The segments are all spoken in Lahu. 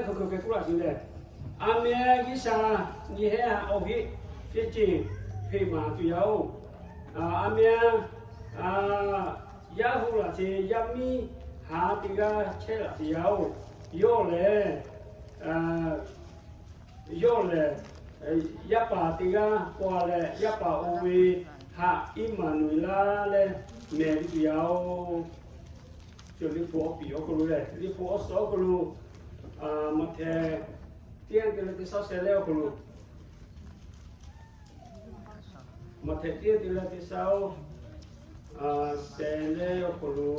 hk'e hk'e k'oˆ laˇ sheˍ lehˬ, a meh G'uiˬsha nyi hehˉ awˬ heˆ teˇ ceuˬ hpeꞈ maˍ tuˬ yaˇ oˬ. A meh yaˇ hu laꞈ sheˍ yaˇ miˇ haꞈ teˇ g'aˇ chehˇ laꞈ sheˍ yaˇ oˬ. Yawˇ lehˬ, yawˇ lehˬ, yaˇ paˍ teˇ g'aˇ paw leh, yaˇ paˍ oˇ ve htaꞈ Iˉmaˍnuˍeˍlaˆ leh mehˬ ve tuˬ yaˇ oˬ. Liꞈ hpu awˬ piˍ awˬ hk'aw lo lehˬ, Liꞈ hpu awˬ suhˍ awˬ hk'aw lo, Maꞈhtehˍ teˇ yanˇ te leh teˇ shaˉ sheh leh awˬ hk'aw lo, Maꞈhtehˍ teˇ yanˇ te leh teˇ shaˉ sheh leh awˬ hk'aw lo,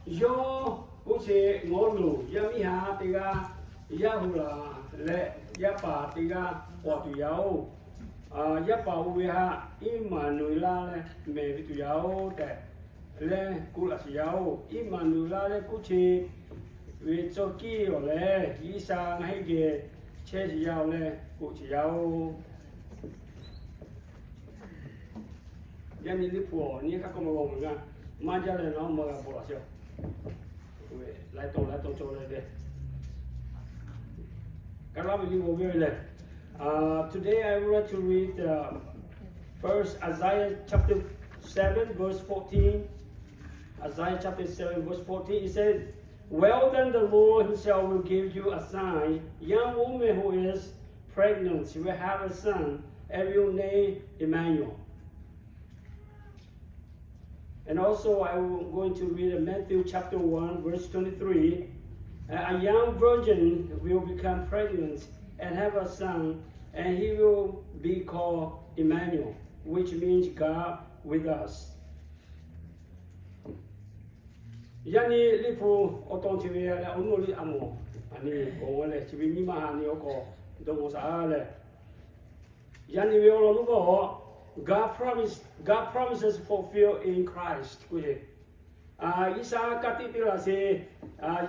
yawˇ k'oˆ sheˍ, Ngaˬ loˬ yaˇ miˇ haꞈ teˇ g'aˇ, yaˇ hu laꞈ leh yaˇ paˍ teˇ g'aˇ paw tuˬ yaˇ oˬ. Yaˇ paˍ oˇ ve htaꞈ Iˉmaˍnuˍeˍlaˆ leh mehˬ ve tuˬ yaˇ oˬ tehꞈ leh k'oˆ laꞈ sheˍ yaˇ oˬ. Iˉmaˍnuˍeˍlaˆ leh k'oˆ sheˍ ve cawˇ kiˇ awˬ lehˬ, G'uiˬsha ngaˬ hui geh chehˇ sheˍ yaˇ oˬ leh k'oˆ sheˍ yaˇ oˬ. Yaˇ nyi Liꞈ hpu awˬ nyi hk'aˇ k'awꞈ maˇ g'aw mawˬ gaˇ, maˇ jaˇ leh naˉ maˇ g'a bawˬ laꞈ sheˍ. Laiˉ tawˇ laiˉ tawˇ cawˬ leh ve, Kaˍlaˇ ve liꞈ g'awˬ ve lehˬ, today I would like to read first Isaiah chapter seven verse fourteen. Isaiah chapter seven verse fourteen, it says, Well then, the Lord himself will give you a sign. Young woman who is pregnant will have a son, and will name Emmanuel. And also, I'm going to read Matthew chapter one, verse twenty-three. A young virgin will become pregnant and have a son, and he will be called Emmanuel, which means God with us. Yaˇ nyi Liꞈ hpu awˬ tawn chi ve leh awˬ nuˇ liꞈ a mawˬ, a nyi awˬ g'aw leh chi ve nyi ma a nyi awˬ k'awꞈ dawˇ g'awˬ shaˍ leh, yaˇ nyi ve awˬ lawn nuˇ gaˬ, God promise, God promises fulfilled in Christ k'oˆ ve. G'uiˬsha ka tiꞈ te laꞈ sheˍ,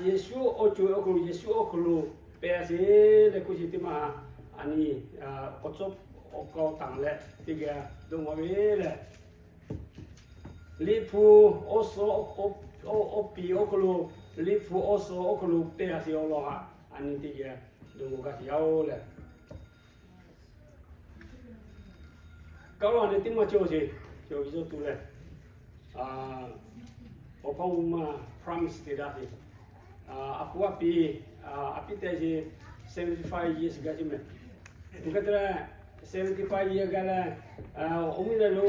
Yeˍsuˆ awˬ co awˬ hk'aw lo, Yeˍsuˆ awˬ hk'aw lo pehˬ sheˍ leh k'oˆ sheˍ teˇ ma, a nyi awˬ cawˇ awˬ kaw tanˬ leh teˇ geh dawˇ g'awˬ ve lehˬ, Liꞈ hpu awˬ suhˍ awˬ piˍ awˬ hk'aw lo, Liꞈ hpu awˬ suhˍ awˬ hk'aw lo pehˬ sheˍ awˬ lawn htaꞈ a nyi teˇ geh dawˇ g'awˬ gaˇ sheˍ yaˇ oˬ lehˬ, Kaˍlaˇ ve teˇ maˇ cawˬ sheˍ, cawˬ ve cawˬ tuˬ lehˬ, awˬ hpawˇ mvuhˇ ma promise te daꞈ sheˍ. A hpu a piˍ, a piˇ tehꞈ sheˍ, seventy five years gaˇ sheˍ mehˍ. Oˇ hk'e te leh, seventy five years gaˇ leh, awˬ miˇ leh lo,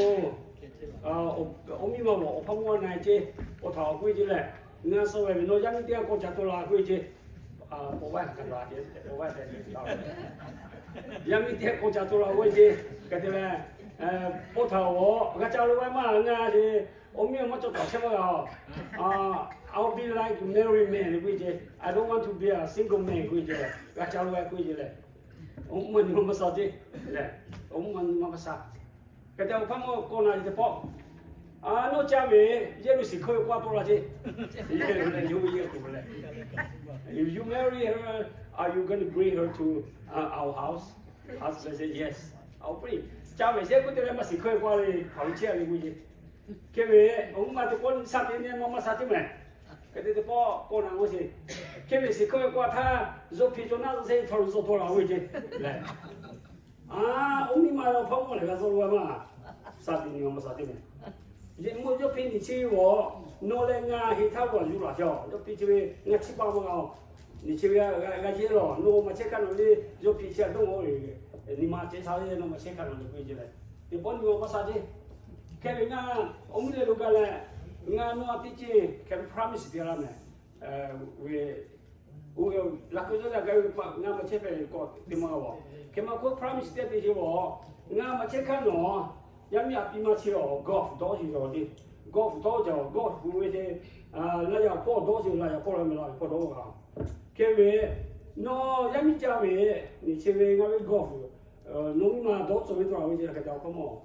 awˬ miˇ ma awˬ hpawˇ mvuhˇ na ceˇ, awˬ htaꞈ awˬ k'oˆ ve ceˇ lehˬ, ngaˬ suh ve ve nawˬ yaˇ miˇ teˇ g'aˇ k'awꞈ ca to la k'oˆ ve ceˇ. Pawꞈ vaˇ kaꞈ la ceˇ, pawꞈ vaˇ tehꞈ la. Yaˇ miˇ teˇ g'aˇ k'awꞈ ca to la k'oˆ ve ceˇ. Hk'e te leh, pawˇ htaꞈ awˬ g'a ca lo vaˇ maˇ ngaˬ sheˍ, awˬ miˇ awˬ maˇ cawˬ taˍ chehˇ maˇ g'a. I'll be like married man k'oˆ ve ceˇ. I don't want to be a single man k'oˆ ve ceˇ. G'a ca lo vaˇ k'oˆ ve ceˇ lehˬ, awˬ mvuhˇ ma nyi ma maˇ sha ceˇ lehˬ, awˬ mvuhˇ ma nyi ma maˇ sha. Hk'e te awˬ hpawˇ mvuhˇ k'awꞈ na ve teˇ pawˆ, a, nawˬ ca ve yehˇ lo shiˍ hkawˇ ve k'oˆ a to la ceˇ. Yehˇ lo leh yawˇ yehˇ k'oˆ leh, if you marry her, are you going to bring her to our house? Husband said yes. Awˬ hpawˇ ca ve shehˆ k'oˆ te leh maˇ shiˍ hkawˇ ve k'oˆ a ve hk'aˬ lo chehˇ a ve k'oˆ ceˇ. Hk'e ve awˬ mvuhˇ ma teˇ pawˆ sha teˇ nyi ma maˇ sha ceˇ mehˍ. Hk'e te teˇ pawˆ k'awꞈ na g'awˇ sheˍ. Hk'e ve shiˍ hkawˇ ve k'oˆ a htaˇ, zuhꞈ hpiˇ cawˬ naˉ zuhꞈ sheˍ htaꞈ lo zuhꞈ taw la k'oˆ ve ceˇ lehˬ, a, awˬ miˇ ma ve awˬ hpawˇ mvuhˇ lehˬ g'a zuhꞈ lo maˇ sha teˇ nyi ma maˇ sha ceˇ mehˍ. Yehˬ mvuhˇ yawˇ hpiˇ nyi chi ve awˬ, nawˬ leh ngaˬ heˍ htaˇ g'awˬ yuˬ laˬ ceˇ. Yawˇ hpiˇ chi ve ngaˬ chi pa maˇ g'a-oˬ. Nyi chi ve g'a yehˇ lawˬ, nawˬ maˇ chehˇ hkanˍ nawˬ le. Yawˇ hpiˇ chi a dawˇ g'awˇ ve, nyi ma ceh sha ve nawˬ maˇ chehˇ hkanˍ nawˬ le k'oˆ ve ceˇ lehˬ, teˇ pawˆ nyi ma maˇ sha ceˇ. Hk'e ve ngaˬ awˬ miˇ leh lo gaˇ leh, ngaˬ nawˬ a teˇ ceuˬ hk'e promise te laˇ mehˍ. Ve, oˇ ve laꞈ hk'oˆ yaˇ gaˇ ve pa ngaˬ maˇ chehˇ hpehꞈ k'awꞈ te maˇ g'a-oˬ. Hk'e maˇ k'oˆ promise te te sheˍ ve, ngaˬ maˇ chehˇ hkanˍ nawˬ, yaˇ miˇ a piˇ maˇ chehˇ awˬ golf dawˇ sheˍ yaw ceˇ. Golf dawˇ ca golf k'oˆ ve ceˇ, laˇ yaꞈ hpawˇ dawˇ sheˍ, laˇ yaꞈ hpawˇ la mehˍ laˇ yaꞈ hpawˇ dawˇ g'a. Hk'e ve, nawˬ yaˇ miˇ ca ve, nyi chi ve ngaˬ ve golf, nawˬ miˇ ma dawˇ cawˬ ve taw la ve ceˇ hk'e te awˬ hpawˇ mvuhˇ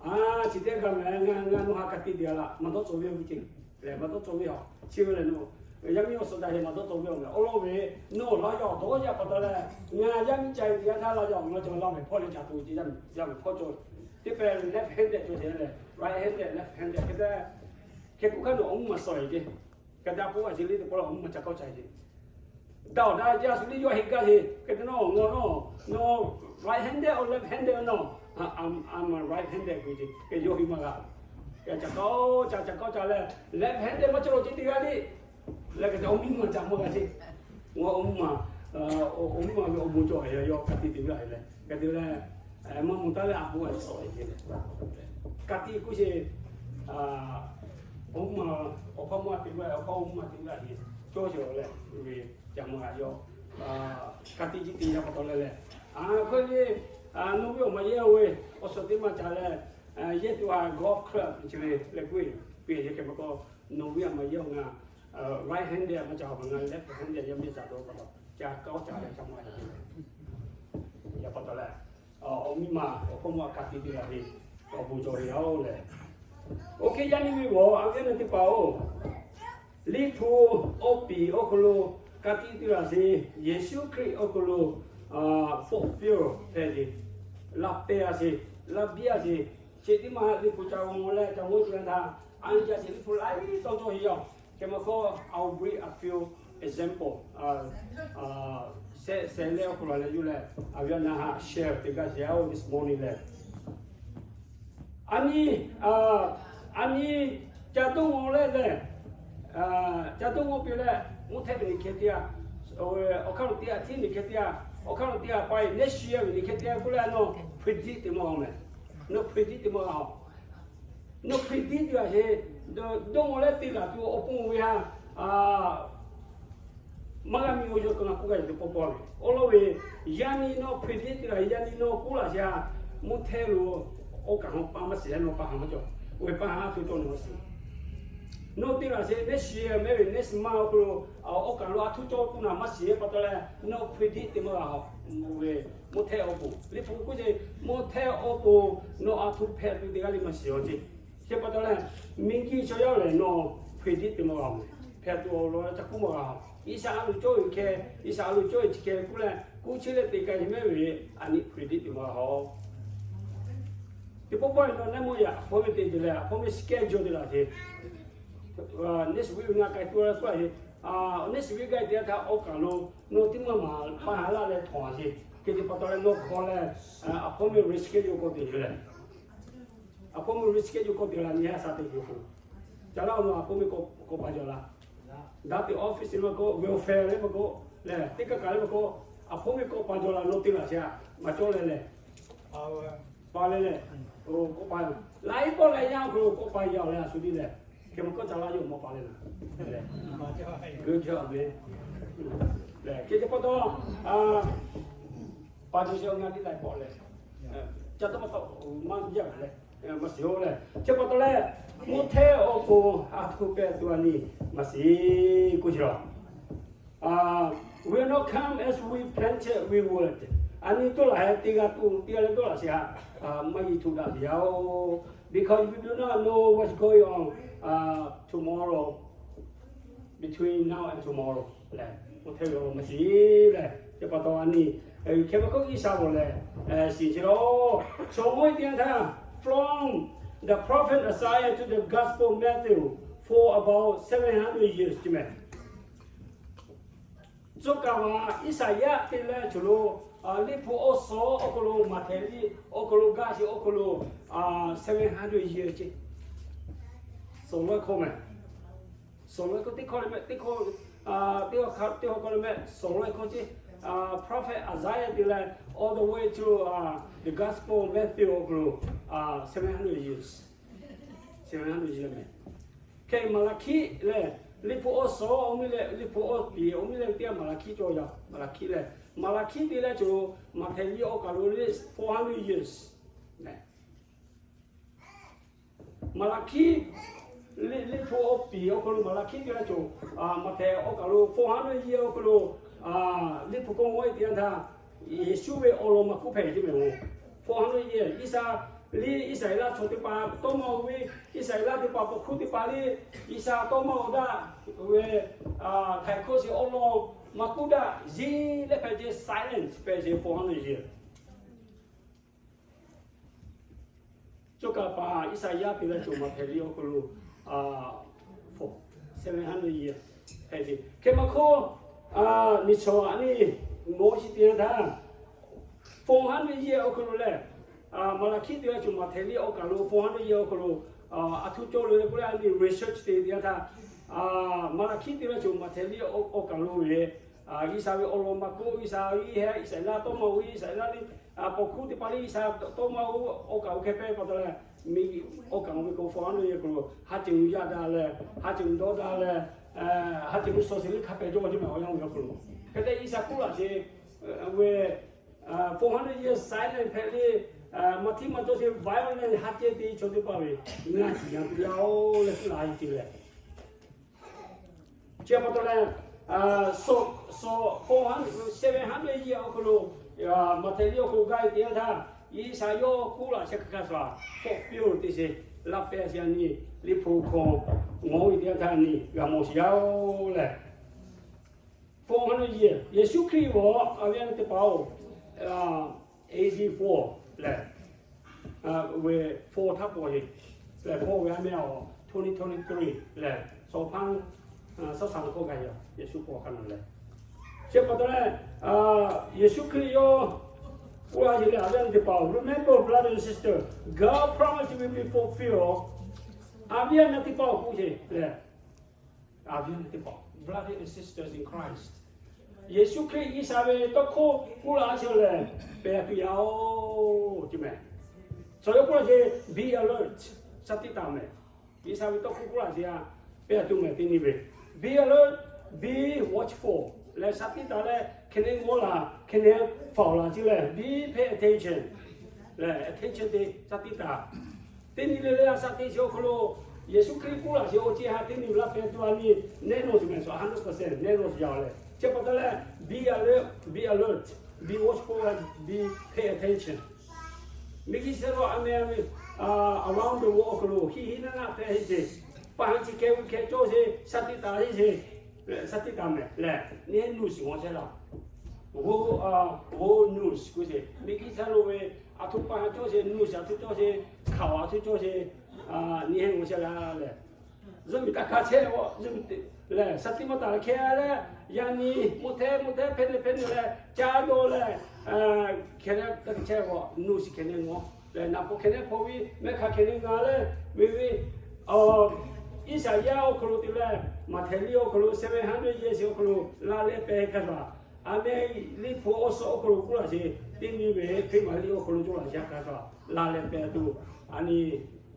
A, chi teˇ g'aˇ mehˍ, ngaˬ, ngaˬ nawˬ htaꞈ ka tiꞈ te laˇ, maˇ dawˇ cawˬ ve k'oˆ ceˇ. Lehˬ maˇ dawˇ cawˬ ve a. Chi ve lehˬ nawˬ, yaˇ miˇ awˬ suhˍ daꞈ leh maˇ dawˇ cawˬ ve awˬ mehˍ. Awˬ lawn ve, nawˬ laˇ yaꞈ dawˇ yaꞈ pa taw leh, ngaˬ yaˇ miˇ ca ve teˇ g'aˇ htaˇ laˇ yaꞈ awˬ ngaˬ cawˬ laˇ mehˍ hpawˇ leh ca to ceˇ, yaˇ mehˍ hpawˇ cawˬ. Teˇ pehˍ left handed cawˬ ce leh, right handed, left handed hk'e te, hk'e k'oˆ hk'aˇ nawˬ awˬ mvuhˇ maˬ suh e ce. Hk'e te a pon a ce le teˇ pawˆ la awˬ mvuhˇ maˬ ca kawˆ ca ce. Daꞈ awˬ daꞈ jaˇ shu le yawˇ heˆ gaˇ ce. Hk'e te nawˬ, nawˬ, nawˬ right handed or left handed nawˬ, I'm right handed k'oˆ ce. Hk'e yawˇ heˆ maˇ g'a. Ca kawˆ ca, ca kawˆ ca leh, left handed maˇ cawˬ lo ce teˇ g'aˇ le. Leh hk'e te awˬ mvuhˇ maˬ ca maˇ g'a ce. Ngaˬ awˬ mvuhˇ maˬ, awˬ mvuhˇ maˬ ve awˬ bon cawˬ e yawˇ ka tiꞈ te g'a e leh. Hk'e te leh, maˇ mvuh taˉ leh a pon a suh e ce leh, ka tiꞈ k'oˆ ce. Awˬ mvuhˇ maˬ awˬ hkawˇ mvuhˇ maˬ te g'a, awˬ hkawˇ mvuhˇ maˬ te g'a e cawˇ ce leh, ve ca maˇ g'a yawˇ ka tiꞈ jiˇ te yaˇ pa taw leh leh, a hk'e le, nawˬ ve awˬ maˬ yehˇ oˬ ve, awˬ suhˍ teˇ maˇ ca leh, yehˇ tuˬ a golf club ce ve leh k'oˆ e, piˇ yehˇ hk'e pa taw, nawˬ ve a maˬ yehˇ oˬ ngaˬ right handed maˇ ca, awˬ maˬ ngaˬ left handed yaˇ miˇ ca dawˇ pa taw, ca kawˆ ca leh ca maˇ g'a ce leh, yaˇ pa taw leh, awˬ mvuhˇ maˬ awˬ hkawˇ mvuhˇ maˬ ka tiꞈ te g'a ve, awˬ bon cawˬ ve yoˬ leh. Oˇ hk'e yaˇ nyi ve g'awˬ a ve naˬ teˇ hpaˍ-oˬ, Liꞈ hpu awˬ piˍ awˬ hk'aw lo ka tiꞈ te laˬ ce, Yeˍsuˆ Hkriꞈ awˬ hk'aw lo fulfill hpehꞈ ce, laꞈ pehˍ a ce, laꞈ biˇ a ce, chi teˇ maˬ Liꞈ hpu ca g'awˬ leh ca g'awˬ ce g'a htaˇ, a nyi ca ce Liꞈ hpu laiˉ tawˇ cawˇ heˆ yaˇ. Hk'e maˇ k'oˆ, I'll bring a few example. Seh seh leh awˬ hk'aw lo leh yuˬ leh, a ve a naˬ haꞈ share te gaˇ ce a-oˬ this morning leh. A nyi, a nyi, ca dawˇ g'awˬ leh leh, ca dawˇ g'awˬ piˇ leh, mvuhˇ htehˆ ve nyi hk'e teˇ g'aˇ, awˬ hk'aˇ lo teˇ g'aˇ tiˉ nyi hk'e teˇ g'aˇ, awˬ hk'aˇ lo teˇ g'aˇ pa e next year ve nyi hk'e teˇ g'aˇ k'oˆ leh nawˬ predict te maˇ g'a meh. Nawˬ predict te maˇ g'a-oˬ. Nawˬ predict te g'a ce, dawˇ g'awˬ leh te laˬ tuˬ awˬ pon ve ha, maˇ g'a miˬ awˬ yawˇ kaꞈ ngaˬ k'oˆ gaˇ ce teˇ pawˆ pawˆ ve. Awˬ lawn ve, yaˇ nyi nawˬ predict te laˬ, yaˇ nyi nawˬ k'oˆ laˬ ce a, mvuhˇ htehˆ lo awˬ kaˍ hawˬ pa maˇ shiˍ leh nawˬ pa haˍ maˇ cawˬ. Oˇ ve pa haˍ a htoꞈ cawˬ nawˬ shiˍ. Nawˬ te laˬ ce next year mehˆ ve next month awˬ hk'aw lo, awˬ kaˍ lo a htoꞈ cawˇ k'oˆ naˬ maˇ shiˍ pa taw leh, nawˬ predict te maˇ g'a-oˬ. Oˇ ve, mvuhˇ htehˆ awˬ pon Liꞈ hpu k'oˆ ce, mvuhˇ htehˆ awˬ pon nawˬ a htoꞈ hpehꞈ tuˬ teˇ g'aˇ le maˇ shiˍ-oˬ ce. Chi pa taw leh, miˬ guiˬ chaw yaˇ lehˬ nawˬ predict te maˇ g'a-oˬ. Hpehꞈ tuˬ awˬ lawn ca k'oˆ maˇ g'a-oˬ. Iˉsaˍ a lo cawˇ ve hkeh, Iˉsaˍ a lo cawˇ ve chi hkeh k'oˆ leh k'oˆ chehˇ leh te k'ai ce mehˆ ve, a nyi predict te maˇ g'a-oˬ. Teˇ pawˆ pawˆ e nawˬ neˇ mawˇ yaꞈ hpawˇ ve te ce leh, a hpawˇ ve schedule te laˬ ce. Next week ngaˬ k'ai tuˬ la k'oˆ laˬ ce. Next week k'ai te htaˇ awˬ kaˍ lo nawˬ teˇ maˇ maˍ pa haˍ laˇ leh htawnˍ ce. Hk'e te pa taw leh nawˬ hk'aw leh, a hpawˇ ve reschedule k'awꞈ te ce leh, a hpawˇ ve reschedule k'awꞈ te la nyi a sha te ce k'o, ca laˇ-oˬ nawˬ a hpawˇ ve k'awꞈ pa jaw la. Daꞈ te office maˇ k'oˆ, welfare leh maˇ k'oˆ, leh teˇ kaˇ kaꞈ leh maˇ k'oˆ, a hpawˇ ve k'awꞈ pa jaw la nawˬ te laˬ ce a, maˇ cawˇ leh leh, pa leh leh, k'awꞈ pa, laiˉ pawˆ laiˉ yaˇ awˬ hk'aw lo k'awꞈ pa yaˇ-oˬ leh a shu tiˉ leh, hk'e maˇ k'awꞈ ca laˇ yaˇ maˇ pa leh la. Good job, man. Leh hk'e te pa taw, pa jaw ce awˬ ngaˬ teˇ laiˉ pawˆ leh, ca taw maˇ taw maˇ jaˇ leh, maˇ shiˍ-oˬ leh. Chi pa taw leh, mvuhˇ htehˆ awˬ pon a htoꞈ hpehꞈ tuˬ a nyi maˇ shiˍ k'oˆ ce lawˬ. Will not come as we planted, we would. A nyi dawˇ laˬ heh teˇ g'aˇ tuˬ teˇ g'aˇ leh dawˇ laˬ sheˍ haꞈ, maˇ yi htoꞈ daꞈ ve yaˇ-oˬ. Because you do not know what's going on tomorrow, between now and tomorrow leh, mvuhˇ htehˆ ve awˬ lawn maˇ shiˍ leh. Chi pa taw a nyi, hk'e pa k'oˆ Iˉsaˍreˍlaˆ shiˍ ce lawˬ. Chaw mawˇ teˇ yanˇ htaˇ, from the prophet Isaiah to the gospel Matthew, for about seven hundred years ce meh. Tcuh kaˍ vaꞈ Iˉsaˍyaˆ te leh cawˬ lo, Liꞈ hpu awˬ suhˍ awˬ hk'aw lo, Maꞈhtehˍ liꞈ awˬ hk'aw lo, gaˇ shiˍ awˬ hk'aw lo, seven hundred years ce. Suhˍ lawehˇ hkawˇ meh. Suhˍ lawehˇ hkawˇ teˇ hkawˇ leh meh, teˇ hkawˇ, teˇ hkawˇ hkawˇ leh meh, suhˍ lawehˇ hkawˇ ce. Prophet Isaiah te leh all the way to the gospel Matthew awˬ hk'aw lo, seven hundred years, seven hundred years meh. Hk'e Maˍlaˍhkiˆ lehˬ, Liꞈ hpu awˬ suhˍ awˬ miˇ leh Liꞈ hpu awˬ piˍ awˬ miˇ leh teˇ g'aˇ Maˍlaˍhkiˆ cawˬ yaˇ. Maˍlaˍhkiˆ lehˬ, Maˍlaˍhkiˆ te leh cawˬ lo Maꞈhtehˍ liꞈ awˬ kaˍ lo lehˬ four hundred years. Maˍlaˍhkiˆ, Liꞈ hpu awˬ piˍ awˬ hk'aw lo Maˍlaˍhkiˆ te leh cawˬ, Maꞈhtehˍ awˬ kaˍ lo four hundred years awˬ hk'aw lo, Liꞈ hpu k'awꞈ g'awˇ e teˇ yanˇ htaˇ, Yeˍsuˆ ve awˬ lawn maˇ kuˉ hpehꞈ ce meh-oˬ. Four hundred years, Iˉsaˍ, liˇ Iˉsaˍreˍlaˆ chaw teˇ hpaˍ tawˇ maˇ-oˬ ve, Iˉsaˍreˍlaˆ teˇ hpaˍ pawˬ hkuˇ teˇ hpaˍ liˇ, Iˉsaˍ tawˇ maˇ-oˬ daꞈ ve, htaiˍ hkawˇ shiˍ awˬ lawn maˇ kuˉ daꞈ, yeˬ leh hpehꞈ ce, silence hpehꞈ ce four hundred years. Cawˇ kaˍ paˍ Iˉsaˍyaˆ te leh cawˬ Maꞈhtehˍ liꞈ awˬ hk'aw lo, seven hundred year hpehꞈ ve. Hk'e maˇ hkawˇ, miˬ chaw aꞈ niˇ mawˇ chi te yanˇ htaˇ, four hundred year awˬ hk'aw lo lehˬ, Maˍlaˍhkiˆ te leh cawˬ Maꞈhtehˍ liꞈ awˬ kaˍ lo four hundred year awˬ hk'aw lo, aˬ htoꞈ cawˇ le le k'oˆ leh a nyi research te te yanˇ htaˇ, Maˍlaˍhkiˆ te leh cawˬ Maꞈhtehˍ liꞈ awˬ kaˍ lo ve, G'uiˬsha ve awˬ lawn maˇ k'oˆ, G'uiˬsha ve heh Iˉsaˍreˍlaˆ tawˇ maˇ oˬ, Iˉsaˍreˍlaˆ liꞈ, pawˬ hkuˇ teˇ hpaˍ liꞈ G'uiˬsha tawˇ maˇ oˬ, awˬ kaˍ oˬ hkeh pehˇ pa taw leh, miˬ awˬ kaˍ ve k'o four hundred year awˬ hk'aw lo ha ceuˬ yaˇ daꞈ leh, ha ceuˬ dawˇ daꞈ leh, ha ceuˬ mvuhˇ shaw shiˍ liꞈ hk'a pehˍ cawˇ ve ceˇ mehˍ awˬ yanˇ ve awˬ hk'aw lo. Hk'e te G'uiˬsha k'oˆ laꞈ sheˍ ve, four hundred year silence hpehꞈ le, maˇ htiˇ maˇ cawˇ sheˍ violence ha cehˇ te chaw teˇ hpaˍ ve, ngaˬ ciˍ yanˇ tuˬ yaˇ oˬ leh k'oˆ laꞈ sheˍ leh, chi pa taw leh, four hundred, seven hundred year awˬ hk'aw lo, Maꞈhtehˍ liꞈ awˬ hk'aw lo gaˇ ve te yanˇ htaˇ, G'uiˬsha yawˇ k'oˆ laꞈ sheh hk'a hk'a shuˍ hpawˇ piˇ-oˬ teˇ sheˍ, laˇ pehˇ sheˍ a nyi, Liꞈ hpu hk'aw ngawˬ ve te yanˇ htaˇ a nyi g'a mawˬ sheˍ yaˇ oˬ leh, four hundred year Yeˍsuˆ Hkriꞈ ve a ve teˇ hpaˍ-oˬ, A D four lehˬ, ve four htaˇ paw e lehˬ, four ve a mehˆ awˬ twenty twenty-three lehˬ, shaw hpaˇ shaˉ shaˍ lo k'oˆ gaˇ yaˇ Yeˍsuˆ paw hk'a naˬ leh, chi pa taw leh, Yeˍsuˆ Hkriꞈ yawˇ k'oˆ laꞈ sheˍ leh, a ve teˇ hpaˍ-oˬ, remember, brother and sister, God promise will be fulfilled. A ve a mehˆ teˇ hpaˍ-oˬ k'oˆ sheˍ lehˬ, a ve a mehˆ teˇ hpaˍ, brother and sisters in Christ, Yeˍsuˆ Hkriꞈ G'uiˬsha ve tawˇ hkawˇ k'oˆ laꞈ sheˍ lehˬ, pehˬ tuˬ yaˇ oˬ ceˇ mehˍ. Chaw yawˇ k'oˆ laꞈ sheˍ, be alert, shaˉ tiˉ taˍ mehˍ. G'uiˬsha ve tawˇ hkawˇ k'oˆ laꞈ sheˍ a, pehˬ tuˬ mehˍ teˇ nyi ve, be alert, be watchful lehˬ, shaˉ tiˉ taˍ leh hk'e le ngawˇ laˬ, hk'e le faˍ laˬ ceˇ lehˬ, be pay attention lehˬ, attention te shaˉ tiˉ taˍ. Teˇ nyi le le a shaˉ teˇ chi awˬ hk'aw lo, Yeˍsuˆ Hkriꞈ k'oˆ laꞈ sheˍ awˬ ceˇ ha teˇ nyi laˇ pehˬ tuˬ a nyi, neˆ nawˬ shiˍ mehˍ shuˍ hundred percent neˆ nawˬ shiˍ yaˇ leh, chi pa taw leh, be alert, be alert, be watchful, be pay attention. Miˬguiˬ shehˆ lo a mehˍ ve, around the world awˬ hk'aw lo hiˆ hiˆ naˆ naˆ hpehꞈ heˆ sheˍ. Paˍ ha chi hkeh ve hkeh cawˇ sheˍ, shaˉ tiˉ taˍ heˆ sheˍ, shaˉ tiˉ taˍ mehˍ lehˬ, neˆ nawˬ shiˍ ngawˬ chehˇ laˇ. World, world news k'oˆ sheˍ, miˬguiˬ shehˆ lo ve, aˬ htoꞈ paˍ ha cawˇ sheˍ, news aˬ htoꞈ cawˇ sheˍ, hkaoˍ aˬ htoꞈ cawˇ sheˍ, neˆ ngawˬ chehˇ laˇ lehˬ, zuhꞈ miˬ taˇ hkanˍ chehˇ ve, zuhꞈ miˬ lehˬ, shaˉ tiˉ maˇ taˍ leh hkeh leh, yaꞈ nyi mvuhˇ htehˇ mvuhˇ htehˇ hpehˇ neˇ hpehˇ neˇ leh caˇ dawˇ leh, hkeh leh taˇ hkeh chehˇ ve, nawˬ shiˍ hkeh neˇ ngawˬ lehˬ, naˍ poˍ hkeh neˇ hpawˇ ve, mehˆ hk'aˬ hkeh neˇ ngaˬ leh, ve ve, Iˉsaˍyaˆ awˬ hk'aw lo te leh, Maꞈhtehˍ liꞈ awˬ hk'aw lo seven hundred years awˬ hk'aw lo laˇ leh pehˬ hk'a shuˍ, a mehˍ Liꞈ hpu awˬ suhˍ awˬ hk'aw lo k'oˆ laꞈ sheˍ, teˇ nyi ve Hkriꞈ maˍ liꞈ awˬ hk'aw lo cawˇ laꞈ sheˍ hk'a shuˍ, laˇ leh pehˬ tuˬ, a nyi,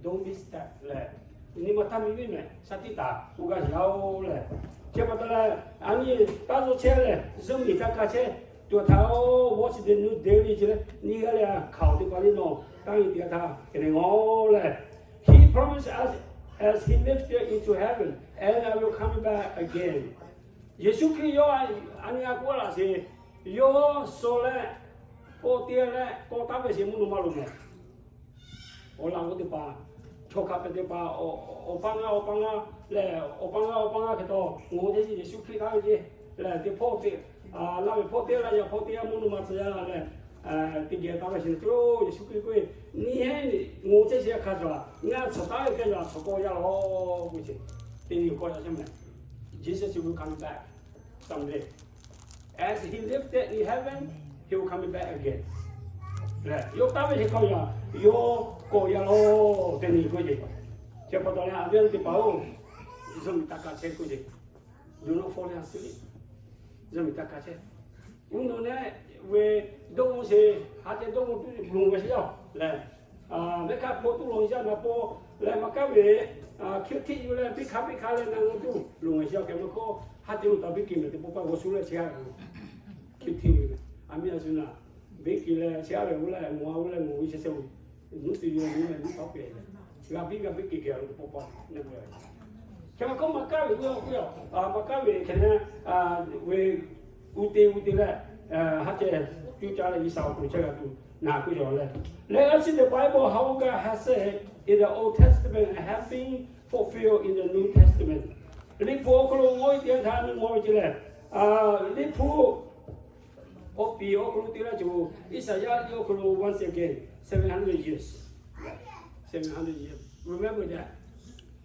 don't miss that lehˬ, nyi ma taˇ miˬ viˉ mehˍ shaˉ tiˉ taˍ k'oˆ gaˇ yaˇ oˬ lehˬ, chi pa taw leh, a nyi taˇ zuhꞈ chehˇ lehˬ, zuhꞈ miˬ taˇ hkanˍ chehˇ, tuˬ htaꞈ oˬ, watch the news daily ce leh, nyi g'aˇ leh hkaoˍ teˇ hpaˍ liˇ nawˬ taˇ nyi te htaˇ hkeh neˇ ngawˬ lehˬ, He promised us as He lifted into heaven, and I will come back again. Yeˍsuˆ Hkriꞈ yawˇ a nyi a k'oˆ laꞈ sheˍ, yawˇ suh leh, k'awꞈ te leh k'awꞈ taˍ ve sheˍ mvuhˇ naw ma lo mehˍ. Awˬ laꞈ g'awˇ teˇ hpaˍ, chaw hk'a pehꞈ teˇ hpaˍ, awˬ pa ngaˇ awˬ pa ngaˇ lehˬ, awˬ pa ngaˇ awˬ pa ngaˇ hk'e taw, ngawˬ teˇ yeˍsuˆ Hkriꞈ taˍ ve ce lehˬ, teˇ hpawˇ te, laˇ ve hpawˇ teˇ laˇ yaꞈ hpawˇ teˇ g'aˇ mvuhˇ naw ma tcuh yaˇ la lehˬ, teˇ geh taˍ ve sheˍ le, yeˍsuˆ Hkriꞈ k'oˆ ve, nyi heˉ nyi ngawˬ chehˇ sheˍ hk'a shuˍ, ngaˬ tsuhˍ taˍ ve hk'e yaꞈ tsuhˍ k'awꞈ yaˇ lawˬ k'oˆ ve ce. Teˇ nyi k'awꞈ yaˇ chehˇ mehˍ. Jesus will come back someday. As He lifted in heaven, He will come back again. Lehˬ, yawˇ taˍ ve sheˍ hk'a yaꞈ, yawˇ k'awꞈ yaˇ lawˬ teˇ nyi k'oˆ ce. Chi pa taw leh, a viˉ teˇ hpaˍ-oˬ, zuhꞈ miˬ taˇ hkanˍ chehˇ k'oˆ ce. Do not fall asleep. Zuhꞈ miˬ taˇ hkanˍ chehˇ. Uˉ nawˬ neˆ ve dawˇ g'o sheˍ, ha ceh dawˇ g'o tuˬ loˍ ve sheˍ yaˇ lehˬ, mehˆ hk'aˇ hpaw tuˬ loˍ yaˇ naˍ paw lehˬ, maˇ kaˉ ve, hkiˆ htiˆ yuˬ leh piˇ hk'a piˇ hk'a leh naˍ g'o tuˬ loˍ ve sheˍ yaˇ kehˬ ve hk'oˆ, ha ceh lo taˍ piˇ kehˬ mehˍ teˇ pawˆ paˇ g'aw shu leh chehˇ a ve, hkiˆ htiˆ yuˬ ve, a miˇ a shu naˍ, beˇ kehˬ leh chehˇ a ve g'o leh, mawˬ a g'o leh mawˬ ve chehˇ chehˇ ve, nuˉ tuˬ yuˬ a ve leh nuˉ paˉ pehˍ leh, g'a piˇ g'a piˇ kehˬ kehˬ a ve teˇ pawˆ paˇ neˇ g'o leh, hk'e maˇ k'oˆ maˇ kaˉ ve g'o, maˇ kaˉ ve hk'e leh, ve uˉ te uˉ te leh, ha ceh cuˇ caˇ leh G'uiˬsha awˬ pon chehˇ g'a tuˬ naˍ k'oˆ yaw leh, Let us see the Bible, how God has said in the Old Testament and have been fulfilled in the New Testament. Liꞈ hpu awˬ hk'aw lo ngawˬ e te htaˇ nyi mawˬ ve ce lehˬ, Liꞈ hpu awˬ piˍ awˬ hk'aw lo te laˇ cawˬ, Iˉsaˍyaˆ liꞈ awˬ hk'aw lo once again, seven hundred years. seven hundred years. Remember that.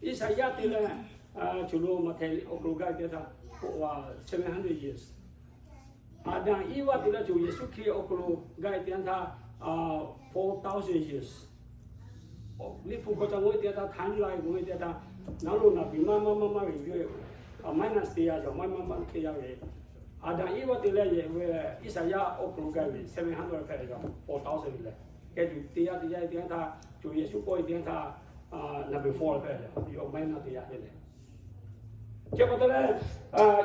Iˉsaˍyaˆ te leh, a, choˬ lo Maꞈhtehˍ awˬ hk'aw lo gaˇ ve teˇ yanˇ htaˇ, seven hundred years. Aˍdanˍ Iˉvaˆ te leh choˬ Yeˍsuˆ Hkriꞈ awˬ hk'aw lo gaˇ ve teˇ yanˇ htaˇ, four thousand years. Liꞈ hpu hk'aw ca ngaˬ hui teˇ yanˇ htaˇ, timeline ngaˬ hui teˇ yanˇ htaˇ, naˉ lo naˬ piˍ maˇ maˇ maˇ maˇ ve yoˬ. Minus teˇ yanˇ cawˬ maˇ maˇ maˇ teˇ yanˇ ve. Aˍdanˍ Iˉvaˆ te leh yehˬ ve Iˉsaˍyaˆ awˬ hk'aw lo gaˇ ve seven hundred hpehꞈ ve yoˬ, four thousand ve leh. Hk'e tuˬ teˇ yanˇ teˇ yanˇ teˇ yanˇ htaˇ, choˬ Yeˍsuˆ pawˆ ve teˇ yanˇ htaˇ, naˬ piˍ four hpehꞈ ve yoˬ, minus teˇ yanˇ ve leh. Chi pa taw leh,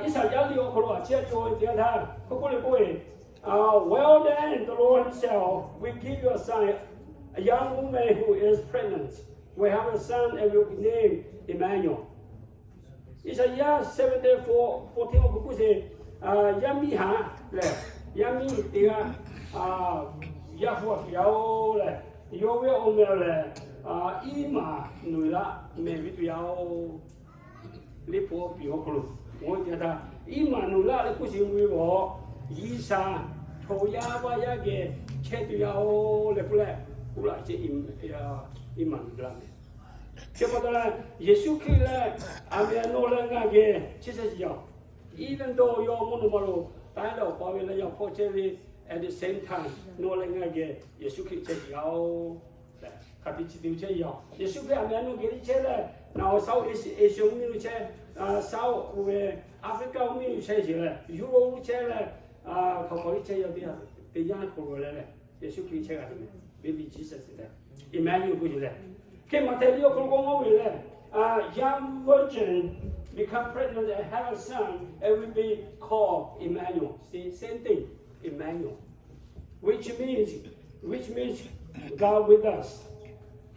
Iˉsaˍyaˆ liꞈ awˬ hk'aw lo a ciˉ a cawˬ ve teˇ yanˇ htaˇ, hk'oˆ k'oˆ le k'oˆ ve, Well then, the Lord himself will give you a sign. A young woman who is pregnant will have a son and will be named Emmanuel. Iˉsaˍyaˆ seventeen fourteen awˬ hk'aw k'oˆ sheˍ, yaˇ miˇ haꞈ lehˬ, yaˇ miˇ teˇ g'aˇ, yaˇ hu a tuˬ yaˇ oˬ lehˬ, yawˇ ve awˬ meh lehˬ, Iˉmaˍnuˍeˍlaˆ meh ve tuˬ yaˇ oˬ. Liꞈ hpu awˬ piˍ awˬ hk'aw lo, ngaˬ hui teˇ yanˇ htaˇ Iˉmaˍnuˍeˍlaˆ leh k'oˆ sheˍ ve yoˬ. G'uiˬsha chaw yaˇ vaˇ yaˇ geh chehˇ tuˬ yaˇ oˬ leh k'oˆ leh, k'oˆ laꞈ ce Iˉmaˍnuˍeˍlaˆ meh. Chi pa taw leh, Yeˍsuˆ Hkriꞈ lehˬ, a meh a nawˬ leh ngaˬ geh chehˇ chehˇ sheˍ yaˇ oˬ. Even though yawˇ mvuhˇ naw ma lo taiˉ leh awˬ pa ve leh yaˇ hpawˇ chehˇ ve, at the same time nawˬ leh ngaˬ geh Yeˍsuˆ Hkriꞈ chehˇ sheˍ yaˇ oˬ. Hk'aˬ te chi te chehˇ yaˇ oˬ. Yeˍsuˆ Hkriꞈ a meh a nawˬ geh liˇ chehˇ leh, naˬ awˬ South Asia mvuhˇmiˬ lo chehˇ, South ve Africa mvuhˇmiˬ lo chehˇ sheˍ leh, Europe lo chehˇ leh, hk'aˬ hk'aˬ liˇ chehˇ yaˇ oˬ. Teˇ yanˇ hk'aw lo leh leh, Yeˍsuˆ Hkriꞈ chehˇ g'a sheˍ meh, baby Jesus leh, Emmanuel k'oˆ sheˍ leh. Hk'e Maꞈhtehˍ liꞈ awˬ hk'aw lo k'awꞈ mawˇ ve leh, young virgin become pregnant and have a son and will be called Emmanuel. Same thing, Emmanuel, which means, which means God with us.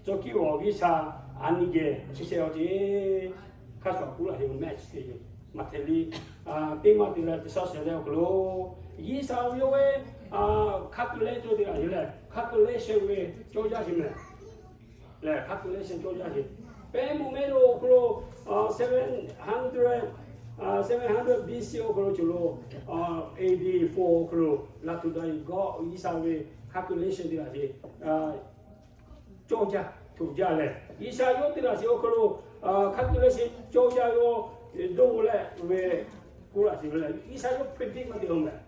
Cawˬ kiˇ awˬ G'uiˬsha a nyi geh chehˇ chehˇ yaˇ oˬ ce. Hk'a shuˍ a k'oˆ laꞈ he match te yoˬ. Maꞈhtehˍ liꞈ teˇ maˇ te leh teˇ shaˉ shehˍ leh awˬ hk'aw lo, G'uiˬsha ve yawˇ ve hk'a peu leh cawˇ te laꞈ he leh, hk'a peu leh sheh ve cawˇ jaˇ sheˍ meh. Lehˬ hk'a peu leh sheh cawˇ jaˇ sheˍ. Pehˉ meuˇ mehˆ lo awˬ hk'aw lo, seven hundred, seven hundred B C awˬ hk'aw lo cawˬ lo, A D four awˬ hk'aw lo laˬ tuˬ daꞈ yoˬ. G'uiˬsha ve hk'a peu leh sheh te laꞈ he cawˇ jaˇ tuˬ jaˇ leh, G'uiˬsha yawˇ te laꞈ sheˍ awˬ hk'aw lo hk'a peu leh sheh cawˇ jaˇ yawˇ dawˇ leh ve k'oˆ laꞈ sheˍ ve leh, G'uiˬsha yawˇ predict maˇ te-oˬ meh.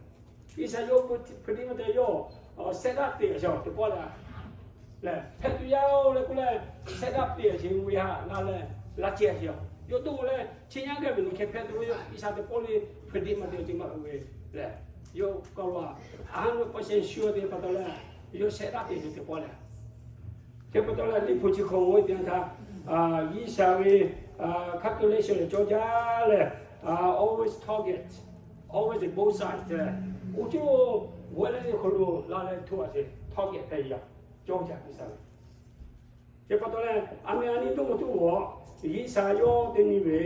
G'uiˬsha yawˇ predict maˇ te, yawˇ set up te sheˍ teˇ pawˆ leh, lehˬ hpehꞈ tuˬ yaˇ oˬ leh k'oˆ leh, set up te sheˍ ve htaꞈ la leh, la ceh sheˍ. Yawˇ dawˇ leh chi nyaˇ gaˇ ve nawˬ hk'e hpehꞈ tuˬ ve, G'uiˬsha teˇ pawˆ leh predict maˇ te-oˬ ce maˇ ve lehˬ, yawˇ k'aw lo a, a ha nu pa sheh shu te pa taw leh, yawˇ set up te sheˍ teˇ pawˆ leh. Chi pa taw leh liꞈ hpu chi hk'aw ngaˬ hui teˇ yanˇ htaˇ, G'uiˬsha ve hk'a peu leh sheh leh cawˇ jaˇ leh, always target, always both side te, oˇ cuˇ g'awˇ leh ve hk'aw lo la leh hto a sheˍ target hpehꞈ yaˇ, cawˇ jaˇ G'uiˬsha ve. Chi pa taw leh, a meh a nyi dawˇ maˇ tuˬ g'awˇ, G'uiˬsha yawˇ teˇ nyi ve,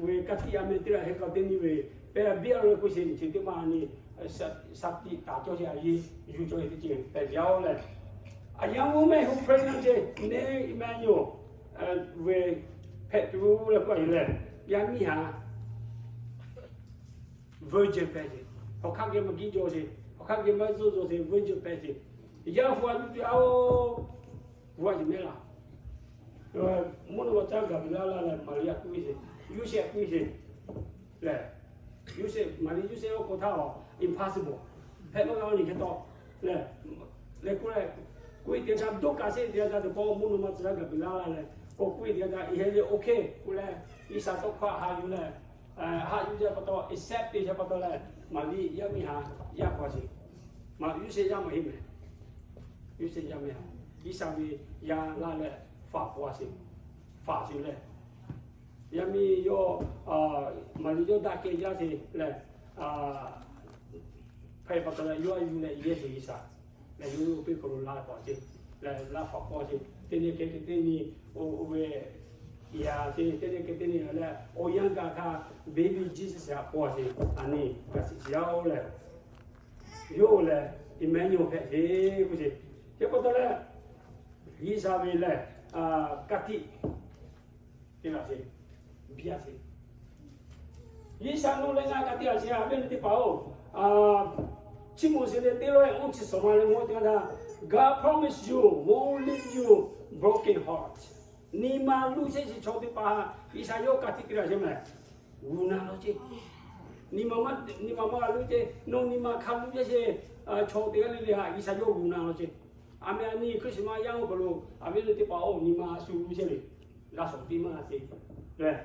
ve ka tiꞈ a meh teˇ g'aˇ heh kaꞈ teˇ nyi ve, pehˬ biˇ a lo k'oˆ sheˍ nyi chi teˇ maˇ a nyi, shaˍ tiꞈ taˍ cawˇ sheˍ a yeˇ yuˬ cawˇ sheˍ teˇ ceuˬ hpehꞈ yaˇ oˬ leh, a young woman who pregnant ce, name Emmanuel, ve hpehꞈ tuˬ leh k'oˆ a yeˬ leh, yaˇ miˇ haꞈ virgin hpehꞈ ce, awˬ hk'aˇ geh maˇ giˇ jaw ce, awˬ hk'aˇ geh maˇ zuhˆ jaw ce, virgin hpehꞈ ce. Yaˇ hu a yuˬ tuˬ yaˇ oˬ, hu a yeˬ mehˆ laˬ. Mvuhˇ naw ma caˇ gaˬ piˍ laˇ laˇ leh Maˍriˆ k'oˆ ve sheˍ, Yoˇsehꞈ k'oˆ ve sheˍ lehˬ, Yoˇsehꞈ, Maˍriˆ Yoˇsehꞈ awˬ hk'aw htaˇ a impossible, hpehꞈ maˇ g'a ve nyi hk'e taw lehˬ, leh k'oˆ leh, k'oˆ ve teˇ yanˇ htaˇ, Doˉkaꞈ sheˆ teˇ yanˇ htaˇ teˇ pawˆ mvuhˇ naw ma tcuh laˇ gaˬ piˍ laˇ laˇ leh, k'awꞈ k'oˆ ve teˇ yanˇ htaˇ, Iˉsaˍreˍlaˆ awˬ hk'e k'oˆ leh, Iˉsaˍreˍlaˆ tawˇ hkawˇ haꞈ yuˬ leh, haꞈ yuˬ jaˇ pa taw, accept te jaˇ pa taw leh, Maˍriˆ yaˇ miˇ haꞈ yaˇ paw sheˍ. Maˍriˆ Yoˇsehꞈ yaˇ maˇ heˆ meh. Yoˇsehꞈ yaˇ meh, Iˉsaˍreˍlaˆ ve yaˇ laˇ leh faˍ paw sheˍ, faˍ sheˍ leh, yaˇ miˇ yawˇ, Maˍriˆ yawˇ daꞈ kehˬ jaˇ sheˍ leh, hpehꞈ pa taw leh yawˇ a yuˬ leh yehˇ sheˍ Iˉsaˍreˍlaˆ leh yawˇ ve awˬ piˇ hk'aw lo laˇ paw sheˍ leh, laˇ faˍ paw sheˍ. Teˇ nyi hk'e teˇ nyi, oˇ ve yaˇ sheˍ, teˇ nyi hk'e teˇ nyi leh awˬ yanˇ gaˬ htaˇ baby Jesus a paw sheˍ, a nyi gaˬ shiˍ shiˍ yaˇ oˬ leh, yawˇ lehˬ Emmanuel hpehꞈ sheˍ k'oˆ sheˍ. Chi pa taw leh, Iˉsaˍreˍlaˆ ve lehˬ, ka tiꞈ te laꞈ sheˍ, biˇ a sheˍ. Iˉsaˍreˍlaˆ nawˬ leh ngaˬ ka tiꞈ a sheˍ, a ve teˇ hpaˍ oˬ, chiˇ mvuh sheˍ leh teˇ lawˇ e uˉ chi suhˍ ma leh ngaˬ hui teˇ g'aˇ htaˇ God promise you won't leave you broken heart. Nyi ma luˇ chehˇ sheˍ chaw teˇ hpaˍ G'uiˬsha yawˇ ka tiꞈ te la chehˇ mehˍ. G'uˬ na law ceˇ. Nyi ma maˇ g'a luˇ ceˇ. Nawˬ nyi ma hk'a luˇ chehˇ sheˍ chaw teˇ g'aˇ le le htaꞈ G'uiˬsha yawˇ g'uˬ na law ceˇ. A meh a nyi Christmas yaˇ oˇ hk'aw lo a viˉ nyi teˇ hpaˍ oˇ nyi ma a shu luˇ chehˇ ve g'a shawˍ teˇ maˇ g'a sheˍ lehˬ,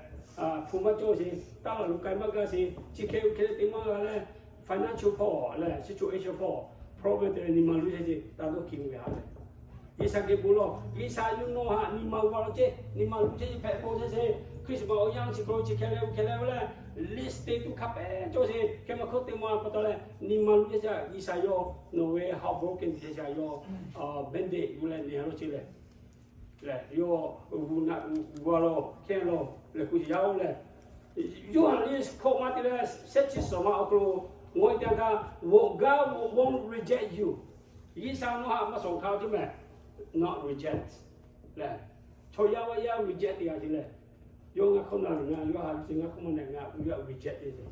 hpu maˇ cawˇ sheˍ, taˇ laˬ lo k'ai maˇ gaˇ sheˍ, chi hk'e hk'e te maˇ g'a leh, financial hpawˇ lehˬ, situation hpawˇ, problem te leh nyi ma luˇ chehˇ sheˍ, taˇ dawˇ hkiˬ ve a lehˬ. G'uiˬsha geh bon lawˬ. G'uiˬsha yawˇ nawˬ htaꞈ nyi ma g'a law ceˇ. Nyi ma luˇ chehˇ sheˍ hpehꞈ bon chehˇ sheˍ. Christmas awˬ yanˇ chi hk'aw lo chi hk'e leh oˇ hk'e leh oˇ leh, list te tuˬ hk'a pehˍ cawˇ sheˍ. Hk'e maˇ hkawˇ te maˇ pa taw leh nyi ma luˇ chehˇ sheˍ. G'uiˬsha yawˇ nawˬ ve heartbroken te sheˍ, yawˇ bend aid yuˬ leh nyi a law ceˇ lehˬ, lehˬ yawˇ g'uˬ na g'a law hkehˇ law lehˬ k'oˆ sheˍ yaˇ oˇ lehˬ, Yoˇhanˬ liꞈ hkawꞈ ma te leh shehˆ chi suhˍ ma awˬ hk'aw lo, ngaˬ hui te htaˇ, God won't reject you. G'uiˬsha nawˬ htaꞈ maˇ shawˍ hk'a ceˇ mehˍ. Not reject lehˬ, chaw yaˇ vaˇ yaˇ reject te g'a ceˇ lehˬ, yawˇ ngaˬ hkawˇ na ve ngaˬ yawˇ ha ve ce, ngaˬ hkawˇ maˇ na ngaˬ yawˇ reject te ce.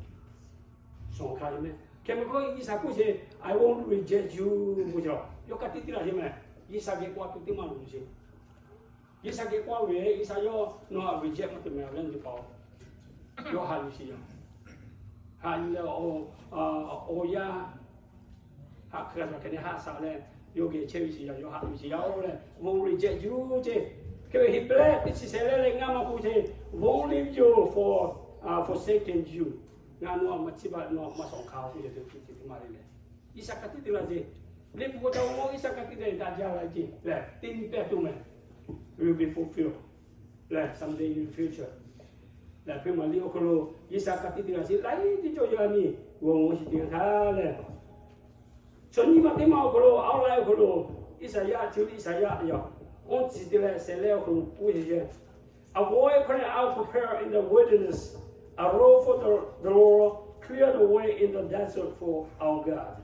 Shawˍ hk'a ceˇ mehˍ. Hk'e maˇ k'oˆ, G'uiˬsha k'oˆ sheˍ, I won't reject you k'oˆ sheˍ. Yawˇ ka tiꞈ te la ceˇ mehˍ. G'uiˬsha geh k'oˆ tuˬ teˇ maˇ loˍ sheˍ. G'uiˬsha geh k'oˆ ve, G'uiˬsha yawˇ nawˬ htaꞈ reject maˇ te mehˍ leh nyi paˍ-oˬ. Yawˇ haꞈ yuˬ sheˍ yaˇ. Haꞈ yuˬ leh, awˬ yaˇ haꞈ hk'e g'a hk'e ne haˆ shaꞈ leh, yawˇ geh chehˇ ve sheˍ yaˇ, yawˇ haꞈ yuˬ sheˍ yaˇ oˇ leh, won't reject you ceˇ. Hk'e ve Heˍbrehˇ teˇ chi shehˍ leh leh ngaˇ ma k'oˆ sheˍ, won't leave you for forsaken you. Ngaˬ nawˬ htaꞈ maˇ chiˇ baˬ, nawˬ maˇ shawˍ hk'a k'oˆ sheˍ teˇ hpaˍ teˇ maˇ le lehˬ, G'uiˬsha ka tiꞈ te la ceˇ. Liꞈ hpu k'oˆ taˇ, G'uiˬsha ka tiꞈ te daꞈ jaˇ la ceˇ lehˬ, teˇ nyi pehˇ tuˬ mehˍ. Will be fulfilled lehˬ, someday in the future lehˬ, hpeuꞈ maˍ liꞈ awˬ hk'aw lo G'uiˬsha ka tiꞈ te la sheˍ laiˉ teˇ cawˇ yaˇ nyi g'awˬ g'awˬ sheˍ te htaˇ lehˬ, chaw nyi ma teˇ maˇ awˬ hk'aw lo, awˬ laiˉ awˬ hk'aw lo, Iˉsaˍyaˆ, chi Iˉsaˍyaˆ yaˇ, awˇ chi te leh shehˍ leh awˬ hk'aw lo k'oˆ ve, A voice crying out, prepare in the wilderness a road for the, the Lord, clear the way in the desert for our God.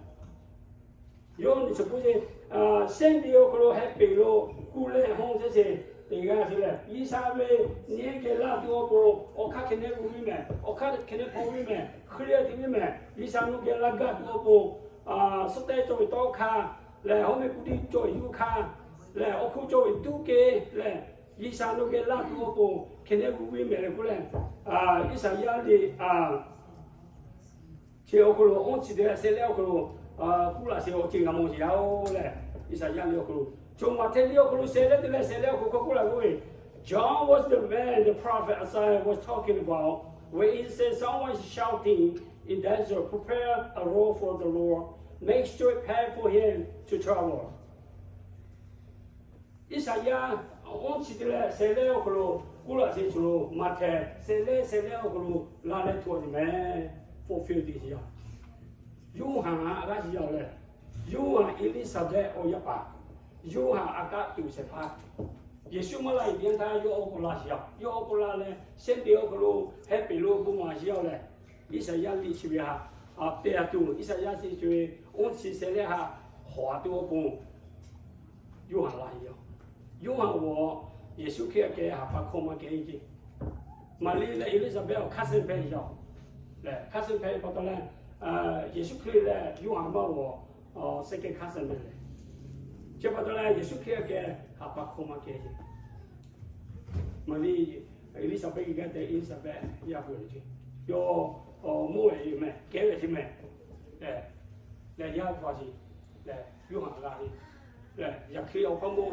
Yawˇ nyi chi k'oˆ sheˍ, shehˆ nyi awˬ hk'aw lo heh peˍ lo kuˇ leh hawˇ chehˇ sheˍ teˇ g'aˇ sheˍ lehˬ, G'uiˬsha ve nyi geh laˇ tuˬ awˬ pon awˬ hk'aˇ hk'e ne g'uˇ viˉ mehˍ, awˬ hk'aˇ hk'e ne hpaw viˉ mehˍ, hk'e le te viˉ mehˍ. G'uiˬsha nawˬ geh laˇ gaˇ tuˬ awˬ pon, suhˆ tehˇ cawˇ ve tawˇ hk'aˇ lehˬ, hawˉ ve kuˇ tiˉ cawˇ ve yuˇ hk'aˇ lehˬ, awˬ hkuˇ cawˇ ve tuˉ kehˬ lehˬ, G'uiˬsha nawˬ geh laˇ tuˬ awˬ pon hk'e ne g'uˇ viˉ mehˍ leh k'oˆ leh, Iˉsaˍyaˆ liꞈ chi awˬ hk'aw lo awˇ chi te leh shehˍ leh awˬ hk'aw lo k'oˆ laꞈ sheˍ awˬ ceuˬ g'a mawˬ sheˍ yaˇ oˇ leh, Iˉsaˍyaˆ liꞈ awˬ hk'aw lo, chaw maˬ hteˇ liꞈ awˬ hk'aw lo shehˍ leh te leh shehˍ leh awˬ hk'aw lo k'oˆ laꞈ k'oˆ ve, John was the man the prophet Isaiah was talking about when he said, Someone is shouting in desert, 'Prepare a road for the Lord, make straight path for him to travel.' Iˉsaˍyaˆ awˇ chi te leh shehˍ leh awˬ hk'aw lo k'oˆ laꞈ sheˍ cawˬ lo, maˇ hteˇ shehˍ leh shehˍ leh awˬ hk'aw lo laˇ leh hto a tuˬ mehˍ. Fulfill te sheˍ yaˇ. Yoˇhanˬ a g'aˇ sheˍ yaˇ lehˬ, Yoˇhanˬ Eˇliˇsaˍbehˆ awˬ yaˇ paˍ, Yoˇhanˬ a kaˆ tuˬ shehˍ hpaˇ, Yeˍsuˆ maˇ laˇ e teˇ yanˇ htaˇ yawˇ awˬ hk'aw lo laˇ sheˍ yaˇ. Yawˇ awˬ hk'aw lo laˇ leh shehˍ leh awˬ hk'aw lo heh peˍ lo bon maˍ sheˍ yaˇ lehˬ, Iˉsaˍyaˆ liꞈ chi ve htaꞈ a te a tuˬ, Iˉsaˍyaˆ chi ve awˇ chi shehˍ leh htaꞈ hawꞈ a tuˬ awˬ pon Yoˇhanˬ laˇ sheˍ yaˇ. Yoˇhanˬ g'awˬ Yeˍsuˆ Hkriꞈ geh haˍ pa hkawˇ maˇ kehˬ ceˇ. Maˍriˆ leh Eˇliˇsaˍbehˆ awˬ hk'aˇ suh hpehꞈ yaˇ. Lehˬ hk'aˇ suh hpehꞈ pa taw leh, Yeˍsuˆ Hkriꞈ leh Yoˇhanˬ maˇ g'awˬ second cousin mehˍ lehˬ. Chi pa taw leh Yeˍsuˆ Hkriꞈ geh haˍ pa hkawˇ maˇ kehˬ ceˇ. Maˍriˆ Eˇliˇsaˍbehˆ geh g'aˇ tehꞈ Eˇliˇsaˍbehˆ yaˇ pu ve ceˇ. Yawˇ mawˇ ve mehˍ, kehˉ ve ceˇ mehˍ. Lehˬ yaˇ hpu a sheˍ lehˬ Yoˇhanˬ g'a ve lehˬ, Yaˍhkiˆ awˬ hk'aw mawˇ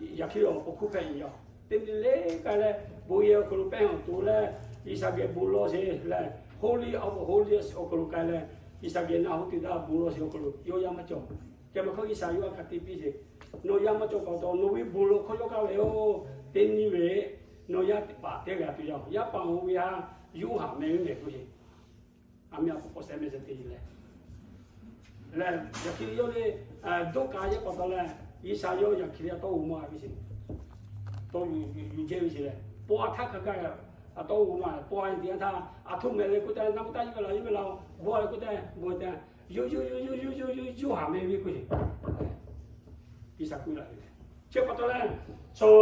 Yaˍhkiˆ awˬ hk'aw hk'oˆ hpehꞈ ve yoˬ. Teˇ nyi le k'ai leh, bon yehˬ awˬ hk'aw lo pehˇ awˬ to leh, G'uiˬsha geh bon lawˬ sheˍ lehˬ, Holy of Holies awˬ hk'aw lo k'ai leh, G'uiˬsha geh naˆ hoˉ te htaˇ bon lawˬ sheˍ awˬ hk'aw lo yawˇ yaˇ maˇ cawˬ. Hk'e maˇ hkawˇ G'uiˬsha yawˇ a ka te piˇ sheˍ. Nawˬ yaˇ maˇ cawˬ pa taw, nawˬ ve bon lawˬ hkawˇ yawˇ kaˇ ve yoˬ. Teˇ nyi ve nawˬ yaˇ paˍ teˇ g'aˇ tuˬ yaˇ, yaˇ paˍ oˇ ve htaꞈ Yoˇhanˬ meh ve mehˍ k'oˆ sheˍ. A meh a k'o k'awꞈ shehˍ meh shehˍ te leh, lehˬ Yaˍhkiˆ yawˇ le Dawˇkaˍ yawˇ pa taw leh, G'uiˬsha yawˇ Yaˍhkiˆ a tawˇ g'aw maˇ g'a ve sheˍ. Tawˇ yuˬ jehˇ ve sheˍ lehˬ, paw a htaˇ hk'a gaˇ a tawˇ g'aw maˇ, paw a teˇ yanˇ htaˇ a htoꞈ mehˍ leh k'oˆ tehꞈ, naˆ k'oˆ taˇ yawˇ ve laˬ yawˇ ve laˬ, baw leh k'oˆ tehꞈ, baw tehꞈ, Yoˇ, Yoˇ, Yoˇ, Yoˇ, Yoˇ, Yoˇ, Yoˇhanˬ meh ve k'oˆ sheˍ. G'uiˬsha k'oˆ laꞈ ve lehˬ, chi pa taw leh, chaw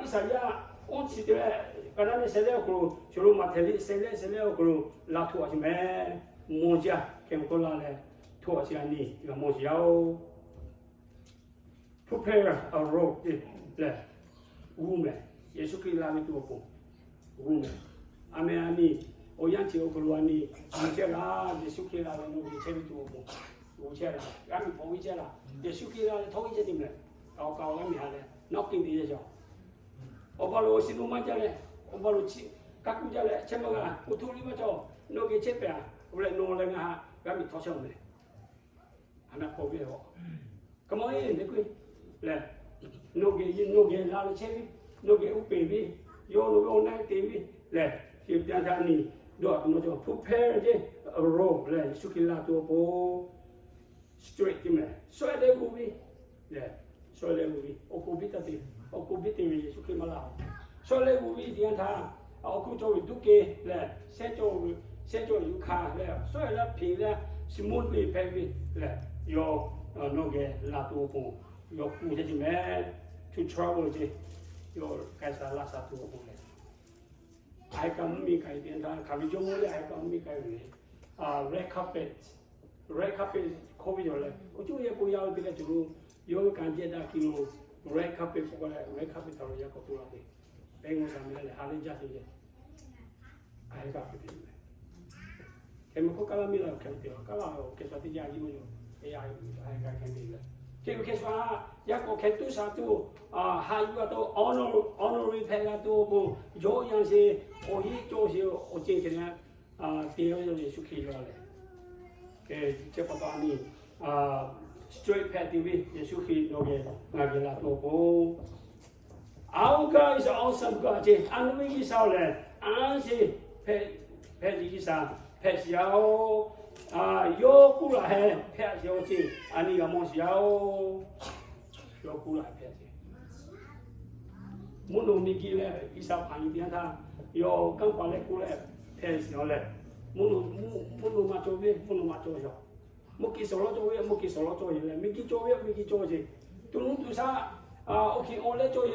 Iˉsaˍyaˆ awˇ chi te leh, ka naˉ leh shehˍ leh awˬ hk'aw lo, chaw lo maˬ hteˍ liꞈ shehˍ leh shehˍ leh awˬ hk'aw lo laˬ htoꞈ a sheˍ mehˍ. Mawˇ jaˇ hk'e mawˇ k'oˆ laˇ leh, htoꞈ a sheˍ a nyi g'a mawˇ sheˍ yaˇ oˬ. prepare a road lehˬ, g'uˇ mehˍ. Yeˍsuˆ Hkriꞈ la ve tuˬ awˬ pon g'uˇ mehˍ. A meh a ni, awˬ yanˇ chi awˬ hk'aw lo a ni, g'uˇ chehˇ laˇ. Yeˍsuˆ Hkriꞈ la leh nawˬ geh chehˇ ve tuˬ awˬ pon g'uˇ chehˇ laˇ. G'a miˬ hpawꞈ ve chehˇ laˇ. Yeˍsuˆ Hkriꞈ la leh htawˇ ve chehˇ te mehˍ. Kaꞈ awˬ kaꞈ awˬ g'a miˬ ha leh nawˉ k'ai te yaˇ yaw. Awˬ pa lo awˬ shinˉ lo maˇ jaˇ leh, awˬ pa lo chi kaˇ kuˇ jaˇ leh chehˇ maˇ g'a. Oˇ htuˇ liˇ maˇ cawˬ. Nawˬ geh chehˇ pehˍ a. Oˇ leh nawˬ leh ngaˬ ha g'a miˬ htawˇ chehˇ mehˍ. A naˆ paw ve a, ka maw e le kuˇ lehˬ, nawˬ geh, nawˬ geh la leh chehˇ ve, nawˬ geh uˉ peˬ ve, yawˇ nawˬ ve awˬ na te ve lehˬ, chi teˇ yanˇ htaˇ a ni, dawˇ a htoꞈ ma cawˬ, prepare a road lehˬ, Yeˍsuˆ Hkriꞈ la tuˬ awˬ pon straight te mehˍ. Shawˉ leh g'uˇ ve lehˬ, shawˉ leh g'uˇ ve awˬ ko biˇ taˇ te, awˬ ko biˇ te ve Yeˍsuˆ Hkriꞈ maˇ la. Shawˉ leh g'uˇ ve teˇ yanˇ htaˇ, awˬ hkuˇ cawˬ ve duˇ ke lehˬ, shehˉ cawˬ ve, shehˉ cawˬ yuˬ hkanˍ lehˬ, shawˉ leh hpeꞈ leh, smoothly hpehꞈ ve lehˬ, yawˇ nawˬ geh la tuˬ awˬ pon yawˇ k'oˆ chehˇ ce mehˍ. To travel ce, yawˇ Kaˍsaˍ laˇ sha tuˬ awˬ pon lehˬ, a hk'e kaꞈ mvuhˇ miˬ k'ai ve teˇ yanˇ htaˇ, hk'aˬ ve jawˇmawˇ lehˬ a hk'e kaꞈ mvuhˇ miˬ k'ai ve le. Red carpet, red carpet hkawˇ ve yaw leh, awˬ cuˇ yehˬ po yaˇ ve te leh cawˬ lo, yawˇ ve kanˉ jehˇ daꞈ ki lo, red carpet k'oˆ leh red carpet htaꞈ lo yaˇ k'awꞈ to la ve, pehˇ ngaw shaˍ meh leh ha lehˬ jaˇ te leh, a hk'e kaꞈ hpehꞈ ve yoˬ mehˍ. Hk'e meh hk'oˆ Kaˉlaˇ miˇ la hk'e te, Kaˉlaˇ awˬ hk'e sha teˇ jaˇ jiˇ maˇ yoˬ. Eˬ, a hk'e kaꞈ hk'e te leh, hk'e ve hk'e sha yaˇ k'awꞈ hk'e tuˉ sha tuˬ, ha yuˬ a to, honorary hpehꞈ g'a tuˬ awˬ pon, yawˇ yanˇ sheˍ, awˬ hiˉ cawˬ sheˍ, awˬ ceuˬ hk'e leh, te ve Yeˍsuˆ Hkriꞈ yaw leh, hk'e chi pa taw a ni, straight hpehꞈ tuˬ ve Yeˍsuˆ Hkriꞈ nawˬ geh ngaˬ geh la tuˬ awˬ pon, Our God is awesome God ce. A nu ve G'uiˬsha lehˬ, a sheˍ hpehꞈ, hpehꞈ ve G'uiˬsha hpehꞈ sheˍ yaˇ oˬ. Yawˇ kuˇ laˬ heh hpehꞈ sheˍ awˬ ceuˬ a ni g'a mawˬ sheˍ yaˇ oˬ. Yawˇ kuˇ laˬ hpehꞈ sheˍ. Mvuhˇ naw miˬ guiˬ leh G'uiˬsha hpanˍ nyi teˇ yanˇ htaˇ, yawˇ kanˇ paˍ leh kuˇ leh hpehꞈ sheˍ yaˇ leh, mvuhˇ naw, mvuhˇ naw ma cawˬ ve mvuhˇ naw ma cawˬ yaˇ, mvuhˇ kiˬ suhˍ lawˉ cawˬ ve mvuhˇ kiˬ suhˍ lawˉ cawˬ yaˇ leh, miˬ guiˬ cawˬ ve miˬ guiˬ cawˬ sheˍ. To nuˇ to shaˆ, awˬ hkiˬ awˬ leh cawˬ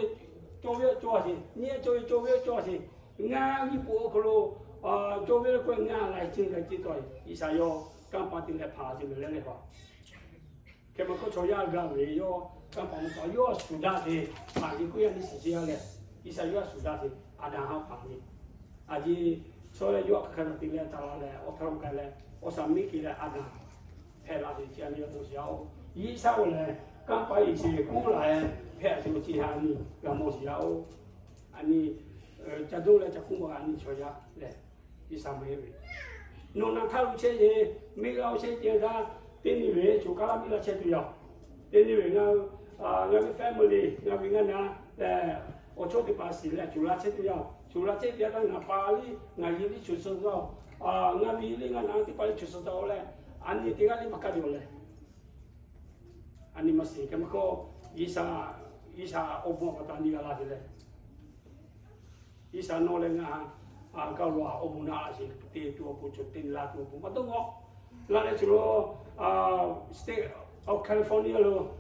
ve cawˬ sheˍ, nyiˇ cawˬ ve cawˬ sheˍ. Ngaˬ miˬ poˍ awˬ hk'aw lo cawˬ ve leh k'o, ngaˬ laiˬ ceuˬ laiˬ ceuˬ tawˆ, G'uiˬsha yawˇ kanˇ paˍ te leh hpanˍ sheˍ mehˍ leh leh hpaˍ. Hk'e meh hk'oˆ chaw yaˇ g'a ve yawˇ kanˇ paˍ mvuhˇ paˍ yawˇ a shuˍ daꞈ te, hpanˍ ve k'oˆ yaˇ miˇ shiˍ ce yaˇ leh, G'uiˬsha yawˇ a shuˍ daꞈ te, Aˍdanˍ ha hpanˍ ve. A ciˉ chaw leh yawˇ hk'aˬ hk'e te leh taˍ la leh, awˬ htaˇ lo k'ai leh, awˬ shaˍ miˉ ke leh Aˍdanˍ hpehꞈ la ve chi a ni g'a mawˬ sheˍ yaˇ oˬ. G'uiˬsha oˬ lehˬ, kanˇ paˍ yeˬ sheˍ kuˇ laˬ heh hpehꞈ sheˍ awˬ ceuˬ ha a ni g'a mawˬ sheˍ yaˇ oˬ. A ni, ca doˇ leh ca kuˇ maˬ a ni chaw yaˇ lehˬ, G'uiˬsha meh ve. Nawˬ naˬ htaˇ lo chehˇ ve, miˬ g'a oˬ chehˇ ceh htaˇ, teˇ nyi ve choˬ kaˉ laˇ miˇ laˇ chehˇ tuˬ yaˇ. Teˇ nyi ve ngaˬ, ngaˬ ve family, ngaˬ ve ngaˬ naˬ lehˬ, awˬ chawˇ teˇ hpaˍ shiˍ leh choˬ laˇ chehˇ tuˬ yaˇ. Choˬ laˇ chehˇ ceh htaˇ ngaˬ pa liˇ ngaˬ yehˬ liˇ choˬ suh taˍ oˬ. Ngaˬ ve liˇ ngaˬ naˬ teˇ hpaˍ liˇ choˬ suh taˍ oˬ leh, a ni teˇ g'aˇ liˇ maˇ kaˇ jaw leh, a ni maˇ shiˍ. Hk'e meh hk'oˆ G'uiˬsha, G'uiˬsha awˬ bon pa taw a ni g'a la te leh, G'uiˬsha nawˬ leh ngaˬ ha, kaꞈ lo awˬ bon naꞈ sheˍ te tuˬ awˬ pon, chaw te la tuˬ awˬ pon maˇ dawˇ mawˬ. La leh chi lo, State of California lo,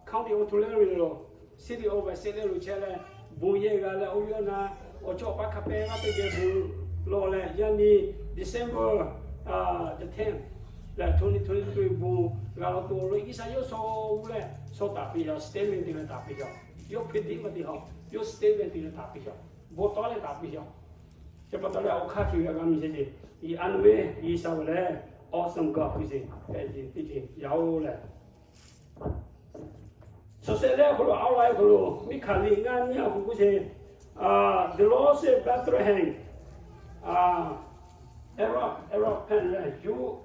County of Tulare lo, City of Visalia lo chehˇ leh, bon yehˬ g'a leh oˇ ve awˬ na, awˬ chawˇ awˬ paˇ hk'a pehˇ g'aˇ teˇ geh bon lawˬ leh, yaˇ nyi December the tenth leh twenty twenty-three bon g'a law to lo G'uiˬsha yawˇ shaw g'uˇ leh shaw taˍ piˇ yaˇ, statement te leh taˍ piˇ yaˇ. Yawˇ hpeꞈ diˉ maˇ te haw, yawˇ statement te leh taˍ piˇ yaˇ. Bon tawˉ leh taˍ piˇ yaˇ. Chi pa taw leh awˬ hk'aˇ chi g'a g'a miˬ sheˍ ce. A nu ve G'uiˬsha ve lehˬ, awesome God hpehꞈ sheˍ, teˇ ceuˬ yaˇ oˬ leh, suhˍ shehˍ leh awˬ hk'aw lo, awˬ lawn awˬ hk'aw lo, Miˇhkaˍliˆ ngaˇ nyiˇ awˬ hk'aw k'oˆ sheˍ, The Lord said, Bethlehem, Ephrathah, Ephrathah, you,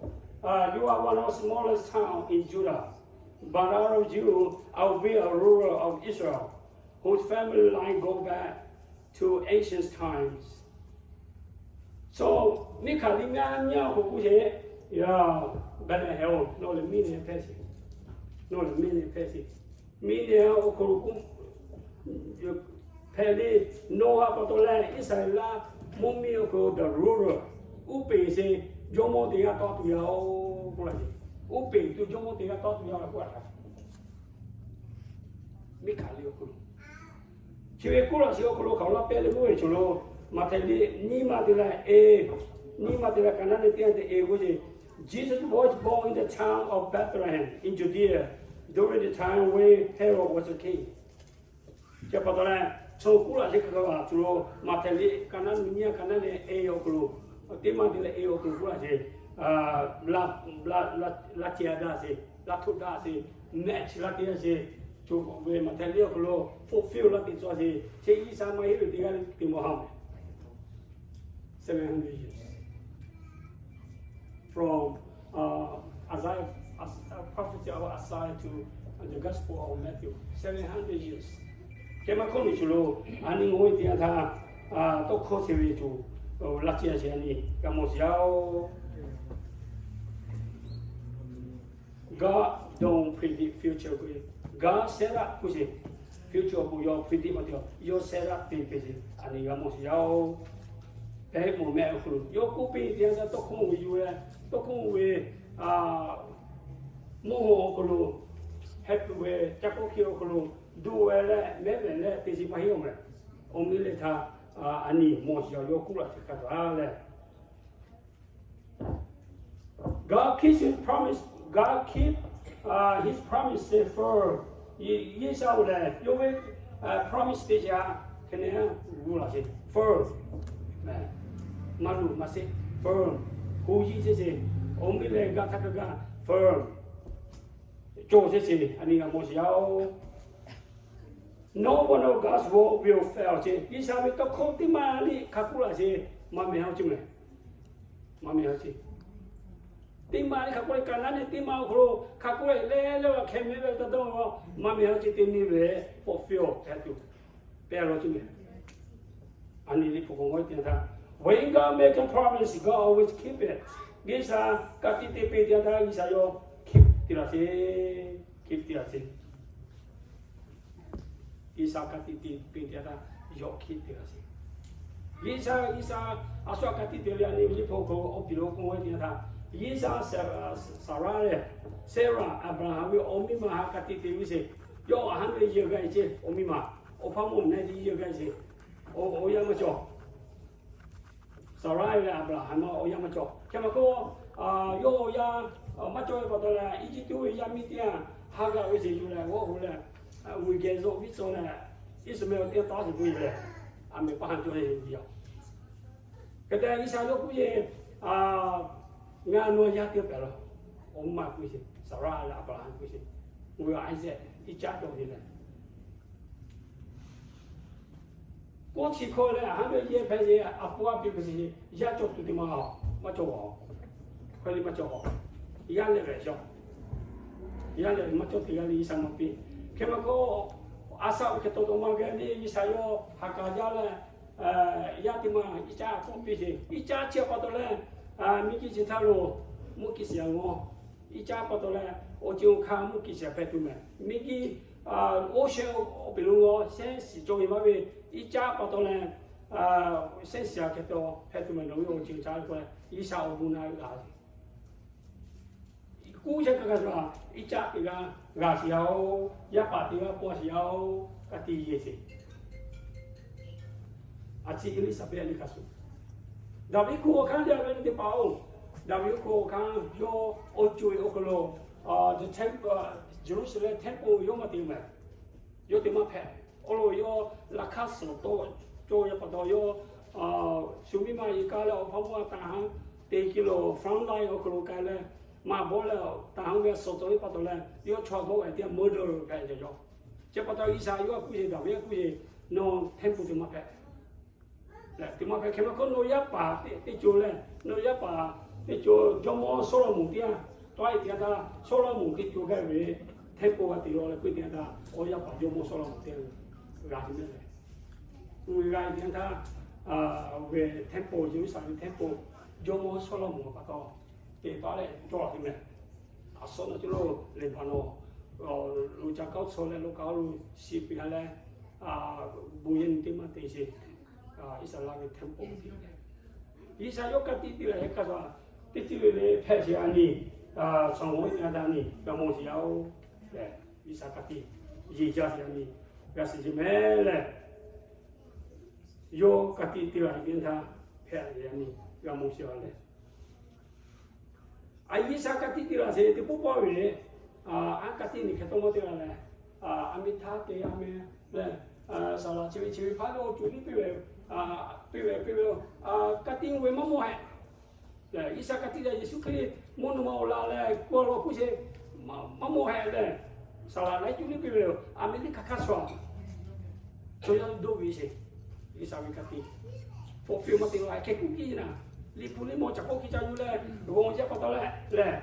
you are one of the smallest town in Judah, but out of you I will build a ruler of Israel, whose family line go back to ancient times. So, Miˇhkaˍliˆ ngaˇ nyiˇ awˬ hk'aw k'oˆ sheˍ, Yaˇ, Behˍlehˍhehnˍ oˬ, nawˬ lehˬ miˇ nehˬ hpehꞈ sheˍ. Nawˬ lehˬ miˇ nehˬ hpehꞈ sheˍ. Miˇ nehˬ awˬ hk'aw lo k'oˆ hpehꞈ le, nawˬ a pa taw leh Iˉsaˍreˍlaˆ mvuhˇmiˬ awˬ hk'aw lo the ruler, uˉ peˬ sheˍ, jawˇmawˇ teˇ g'aˇ tawˆ tuˬ yaˇ oˬ k'oˆ laˇ sheˍ. Uˉ peˬ tuˬ jawˇmawˇ teˇ g'aˇ tawˆ tuˬ yaˇ oˬ k'oˆ laˇ sheˍ. Miˇhkaˍliˆ awˬ hk'aw lo, chi ve k'oˆ laˇ sheˍ awˬ hk'aw lo hk'aˬ laˇ pehˇ le k'oˆ ve chaw lo, Maꞈhtehˍ liꞈ nyiˇ maˬ te leh e, nyiˇ maˬ te leh kaꞈ naˉ ne teˇ yanˇ te e k'oˆ sheˍ, Jesus was born in the town of Bethlehem in Judea, During the time when Herod was a king, chi pa taw leh, chaw kuˉ laꞈ sheh hk'a gaˬ a tuˬ lo, Maꞈhtehˍ liꞈ ka naˉ nyi nyi a ka naˉ leh e awˬ hk'aw lo, teˇ maˇ te leh e awˬ hk'aw lo kuˉ laꞈ sheh, laˇ ceh a daꞈ sheˍ, laˇ htoꞈ daꞈ sheˍ, mehˆ chi laˇ te a sheˍ, co ve Maꞈhtehˍ liꞈ awˬ hk'aw lo fulfill laˇ te tcuh sheˍ, chi G'uiˬsha maˇ heˆ ve teˇ g'aˇ te maˇ ha mehˍ. Seven hundred years from Isaiah, prophecy of Isaiah to the Gospel of Matthew, seven hundred years. Hk'e maˇ hkawˇ miˬ shuˍ lo, a nyi ngaˬ hui te yanˇ htaˇ, tawˇ hkawˇ chi ve co laˇ ceh a sheˍ a nyi g'a mawˬ sheˍ yaˇ-oˬ. God don't predict future. G'a shehˉ daꞈ k'oˆ sheˍ. Future awˬ pon yawˇ predict maˇ te, yawˇ shehˉ daꞈ te piˇ sheˍ a nyi g'a mawˬ sheˍ yaˇ-oˬ. Hpehꞈ mawˬ mehˆ awˬ hk'aw lo yawˇ k'oˆ piˇ te yanˇ htaˇ tawˇ hkawˇ ve yuˬ leh, tawˇ hkawˇ ve mawˇ awˬ hk'aw lo, heh pui ve caˇ kawˆ hkiˇ awˬ hk'aw lo, duˬ ve leh mehˉ ve leh te shiˍ maˇ heˆ-oˬ mehˍ. Awˬ miˇ leh htaꞈ a nyi mawˬ sheˍ yaˇ, yawˇ kuˉ laꞈ sheh hk'a gaˬ leh God keeps his promise. God keep his promise firm. G'uiˬsha oˬ lehˬ, yawˇ ve promise teˇ shaꞈ hk'e ne g'uˇ laꞈ sheˍ firm. Maˇ luˬ maˇ sheˆ firm. Hu yiˇ sheˍ sheˍ. Awˬ miˇ leh g'a htaˇ kaꞈ g'a firm. Cawˬ sheˍ sheˍ, a nyi g'a mawˬ sheˍ yaˇ-oˬ. No one of God's word will fail ce. G'uiˬsha ve tawˇ hkawˇ teˇ maˇ liˇ hk'a kuˉ laꞈ sheˍ maˇ mehˍ ha ce mehˍ. Maˇ mehˍ ha ce. Teˇ maˇ liˇ hk'a kuˉ leh ka naˉ neˇ teˇ maˇ awˬ hk'aw lo hk'a kuˉ leh leh leh a hkeh mehˍ ve taˇ dawˇ maˇ mehˍ ha ce te nyi ve, fulfill hpehꞈ tuˬ pehˬ law ce mehˍ. A nyi liꞈ hpu k'awꞈ g'awˇ te htaˇ, When God make a promise, God always keep it. G'uiˬsha ka tiꞈ te piˇ te htaˇ, G'uiˬsha yawˇ keep te laꞈ sheˍ, keep te laꞈ sheˍ. G'uiˬsha ka tiꞈ te piˇ te htaˇ, yawˇ keep te laꞈ sheˍ. G'uiˬsha, G'uiˬsha a shu a ka tiꞈ te leh a nyi liꞈ hpu k'awꞈ awˬ piˍ lo k'oˆ ve te htaˇ, G'uiˬsha Saˍraˍ leh, Saˍraˍ Aˍbraˍhanˍ ve awˬ miˇ ma htaꞈ ka tiꞈ te ve sheˍ. Yawˇ a haˉ ve yeˬ g'a e ce awˬ miˇ ma, awˬ hpaˇ mawˇ na e yeˬ g'a e sheˍ. Awˬ yanˇ maˇ cawˬ. Saˍraˍ leh Aˍbraˍhanˍ ma awˬ yanˇ maˇ cawˬ. Hk'e maˇ k'oˆ, yawˇ awˬ yanˇ maˇ cawˬ ve pa taw leh, Eˇjiˇtuꞈ ve yaˇ miˇ teˇ yanˇ Haˍgaꞈ ve sheˍ yuˬ leh g'awˇ hui leh, vuiˬ geh zuhꞈ viˉ tcuh leh, Iˉsaˍmeˍlaˆ teˇ taˉ sheˍ k'oˆ ve leh, a mehˍ paˇ ha cawˬ ve yoˬ. Hk'e te G'uiˬsha yawˇ k'oˆ ve, Ngaˬ nawˬ yaˇ teˇ pehˍ laˬ. Awˬ mvuhˇ maˇ k'oˆ sheˍ, Saˍraˍ leh Aˍbraˍhanˍ k'oˆ sheˍ, ngaˬ hui Iˉsaˍreˍ Iˉcaˆ cawˬ ve leh k'oˆ chi hkawˇ leh, a haˉ ve yehˇ hpehꞈ ve a pon a piˇ ve sheˍ, yaˇ cawˬ tuˬ teˇ maˇ maˇ cawˬ a. Hk'e le maˇ cawˬ a. Yaˇ lehˬ ve shaw, yaˇ lehˬ maˇ cawˬ teˇ g'aˇ le G'uiˬsha maˇ piˇ. Hk'e maˇ k'oˆ, a shaꞈ oˇ hk'e taw taw maˇ g'a le G'uiˬsha yawˇ Haˍgaꞈ jaˇ leh, yaˇ teˇ maˇ Iˉcaˆ k'awꞈ piˇ sheˍ. Iˉcaˆ chi pa taw leh, miˬguiˬ chi htaˇ lo mvuhˇ kiˬ shiˍ a g'awˇ. Iˉcaˆ pa taw leh awˬ ceuˬ awˬ hkanˇ mvuhˇ kiˬ shiˍ hpehꞈ tuˬ mehˍ. Miˬguiˬ oˇ shehˍ awˬ piˍ lo g'awˇ shehˍ shiˍ cawˬ ve maˇ ve, Iˉcaˆ pa taw leh shehˍ shiˍ a hk'e taw hpehꞈ tuˬ mehˍ. Nawˬ ve awˬ ceuˬ ca ve k'o leh G'uiˬsha awˬ bon na g'a ve kuˉ shehˍ kaꞈ g'a shuˍ a, Iˉcaˆ teˇ g'aˇ g'a shiˍ yaˇ-oˬ, yaˇ paˍ teˇ g'aˇ paw shiˍ yaˇ-oˬ, ka tiꞈ yeˬ sheˍ. A ciˉ Eˇliˇsaˍbehˇ a nyi hk'a shuˍ, Daˍviˆ hkunˉ awˬ hkanˇ lehˬ ve teˇ hpaˍ-oˬ, Daˍviˆ hkunˉ awˬ hkanˇ yawˇ awˬ co-e awˬ hk'aw lo, Jeˍruˆsaˍlehnˍ temple yawˇ maˇ te mehˍ. Yawˇ teˇ maˇ hpehꞈ. Awˬ lawn yawˇ laꞈ hk'aˇ suhˍ tawˆ cawˬ ve pa taw yawˇ shu miˇ ma e kaˇ leh awˬ hpaˇ mawˇ a taˍ haˉ te ki lo front line awˬ hk'aw lo k'ai leh, maˇ bawˆ leh taˍ haˉ ve suhˍ cawˬ ve pa taw leh yawˇ chaw a dawˇ ve teˇ yanˇ meuˇ dawˇ ve hpehꞈ cawˬ yaˇ. Chi pa taw G'uiˬsha yawˇ a kuˉ sheˍ, Daˍviˆ a kuˉ sheˍ, nawˬ temple teˇ maˇ hpehꞈ. Teˇ maˇ hpehꞈ hk'e maˇ k'oˆ, nawˬ yaˇ paˍ teˇ ceuˬ leh, nawˬ yaˇ paˍ teˇ ceuˬ jawˇmawˇ Sawˉlaꞈmonˍ teˇ yanˇ, tawˇ a e teˇ yanˇ htaˇ Sawˉlaꞈmonˍ teˇ ceuˬ gaˇ ve temple g'a te law leh k'oˆ ve teˇ yanˇ htaˇ, awˬ yaˇ paˍ jawˇmawˇ Sawˉlaꞈmonˍ teˇ g'a te mehˍ leh, g'a e teˇ yanˇ htaˇ, ve temple, Yeˍruˆsaˍlehnˍ ve temple jawˇmawˇ Sawˉlaꞈmonˍ pa taw te taˉ leh cawˬ la te mehˍ. A suhˉ naˬ cawˬ lo Leˍbaˍnonˍ lo ca k'aoˆ tcuh leh lo kaꞈ lo shiˍ piˇ a leh, bon yehˬ nyi teˇ maˇ te sheˍ. Iˉsaˍreˍlaˆ ve temple te, G'uiˬsha yawˇ ka tiꞈ te laˬ hk'a shuˍ, teˇ ceuˬ le le hpehꞈ sheˍ a nyi, chaw mawˇ yaˇ daꞈ nyi g'a mawˬ sheˍ yaˇ-oˬ. G'uiˬsha ka tiꞈ yeˬ jaˇ sheˍ a nyi g'a shiˍ sheˍ mehˍ leh, yawˇ ka tiꞈ te laˬ ve teˇ yanˇ htaˇ hpehꞈ ve a nyi g'a mawˬ sheˍ a leh, a G'uiˬsha ka tiꞈ te laˬ sheˍ teˇ pawˆ pawˆ ve le. Aˉ ka tiˉ ni hk'e tawˇ maˇ te la leh, a miˇ htaˇ te a meh leh, saˍ laꞈ chi ve chi ve hpaˇ lo cuˬ liˇ piˇ ve, piˇ ve piˇ ve, ka tiˉ ve maˇ mawˬ hehꞈ. Iˉsaˍ ka tiˉ leh Yeˍsuˆ Hkriꞈ mvuhˇ naw ma awˬ laˬ leh k'oˆ a law k'oˆ sheˍ, maˇ mawˬ hehꞈ leh, saˍ laꞈ laiˉ cuˬ liˇ piˇ ve yoˬ. A meh liˇ hk'aˬ hk'aˇ shuˍ a chaw yaˇ doˆ ve sheˍ. Iˉsaˍ ve ka tiˉ hpawꞈ piˇ maˇ te la hk'e kuˇ kiˇ naˍ, liꞈ hpu liˇ mawˬ ca k'oˆ hkiˇ ca yuˬ leh, g'awˬ jaˇ pa taw leh lehˬ,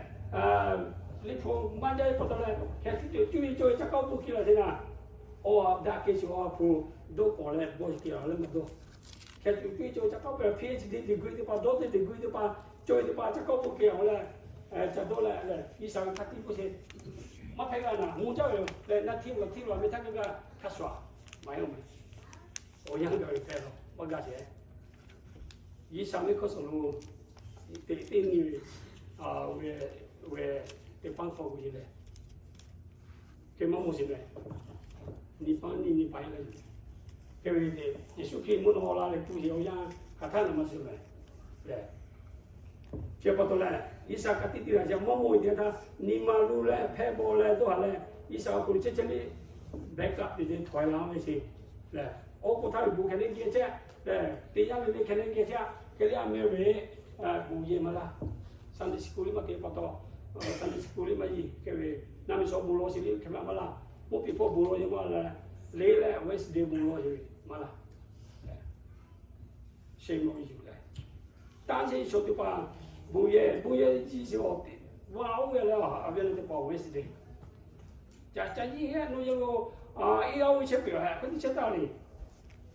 liꞈ hpu maˇ jaˇ ve pa taw leh, hk'e tuˬ cuˇ yiˍ cawˬ ve ca k'aoˆ pon kiˇ la te naˍ, awˬ daꞈ kehˬ shiˍ awˬ ha hpu doˆ k'awꞈ leh bawˇ kiˇ la leh maˇ dawˇ. Hk'e tuˬ cuˇ yiˍ cawˬ ve ca k'aoˆ pon PhD degree teˇ hpaˍ, doctor degree teˇ hpaˍ, cawˬ ve teˇ hpaˍ ca k'aoˆ pon kiˇ a leh, ca dawˇ leh lehˬ, Iˉsaˍ ve ka tiˉ k'oˆ sheˍ, maˇ hpehꞈ g'a naˍ, mvuh jaˇ ve yoˬ leh, naˆ htiˇ laˬ htiˇ laˬ ve htaˇ kaꞈ hk'a shuˍ a maˇ heˆ meh. Awˬ yanˇ gaˬ ve hpehꞈ la maˇ gaˬ sheˍ. Iˉsaˍ ve hkawˇ suhˍ lo teꞈ teˇ nyi ve, ve, teˇ paˉ hk'aw k'oˆ sheˍ lehˬ, hk'e maˇ mawˬ sheˍ meh. Nyi paˉ nyi nyi paˉ leh, hk'e ve Yeˍsuˆ Hkriꞈ mvuhˇ naw ma awˬ laˬ leh kuˬ sheˍ awˬ yanˇ hk'aˬ htaˇ na maˇ sheˍ meh lehˬ, chi pa taw leh, Iˉsaˍ ka tiˉ te la sheˍ, maˇ mawˬ ve teˇ yanˇ htaˇ, nyi ma lu leh hpehˇ baw leh dawˇ haˍ leh, Iˉsaˍ awˬ hk'aw lo chehˇ chehˇ le, back up te te htawꞈ la ve sheˍ lehˬ, awˬ k'oˍ htaˇ ve bon hkeh leh geh chehˇ lehˬ, teˇ yanˇ le le hkeh leh geh chehˇ, hk'e le a meh ve, bon yehˬ maˇ laˇ. Sunday school liˇ maˇ te pa taw, Sunday school liˇ maˇ yeˬ hk'e ve, naˆ miˬ shawˍ bon lawˬ sheˍ le hk'e maˇ laˇ. Mvuhˇ piˇ hpawˇ bon lawˬ yehˬ maˇ laˇ, le leh Wednesday bon lawˬ sheˍ ve maˇ laˇ. Sheˍ mawˬ ve yuˬ leh, tanˇ sheˍ shaw teˇ hpaˍ, bon yehˬ bon yehˬ jiˇ sheˍ awˬ teꞈ vaˇ oˇ ve leh, a ve leh teˇ hpaˍ Wednesday, ca ca nyiˇ heˆ naw yehˬ lo, iˉ a oˇ ve chehˇ peuˬ hehꞈ hk'e te chehˇ taˍ le.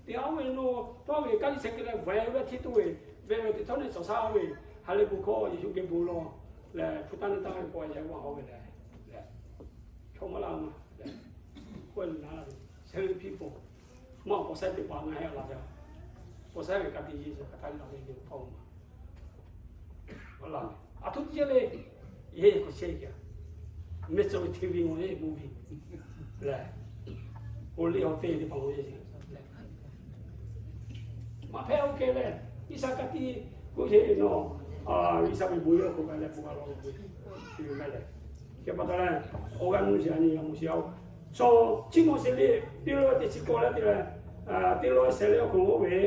Teˇ a oˇ ve naw, tawˇ ve kaˇ liˇ sheh keu leh vaiˬ ve htiˇ tuˬ ve, ve ve teˇ htawˇ neˇ shawˍ shaˉ ve, ha lehˬ bon hkawˇ Yeˍsuˆ geh bon lawˬ leh, hpu taˇ neˇ taˇ ve k'awꞈ yehˬ vaˇ oˇ ve leh, chaw maˇ laˇ ma, k'oˆ ve naˍ, seven people, maˇ awˬ paw saiˉ teˇ hpaˍ ngaˬ heˆ laˬ jaˇ. Paw saiˉ ve ka tiˉ Yeˍsuˆ hk'aˬ htaˇ laˬ ve yoˬ hpawˇ ma Aˬ htoꞈ ma ceh le, yehˬ k'awꞈ chehˇ kaꞈ, mehˆ cawˬ ve TV ngawˬ yehˬ movie lehˬ, awˬ liˇ awˬ te teˇ hpaˍ ngawˬ yehˬ lehˬ, maˇ hpehꞈ oˇ hk'e lehˬ, Iˉsaˍ ka tiˉ k'oˆ sheˍ nawˬ, Iˉsaˍ ve bon yehˬ k'oˆ kaꞈ leh bon kaꞈ lawˬ ve, chi ve maˇ lehˬ, hk'e pa taw leh, awˬ g'aˇ nuˇ shiˍ a nyi g'a mawˬ shiˍ a-oˬ. Chaw chi mawˬ sheˍ le, teˇ lawˇ teˇ chi k'awꞈ leh te leh, teˇ lawˇ shehˍ leh awˬ hk'aw lo oˇ ve,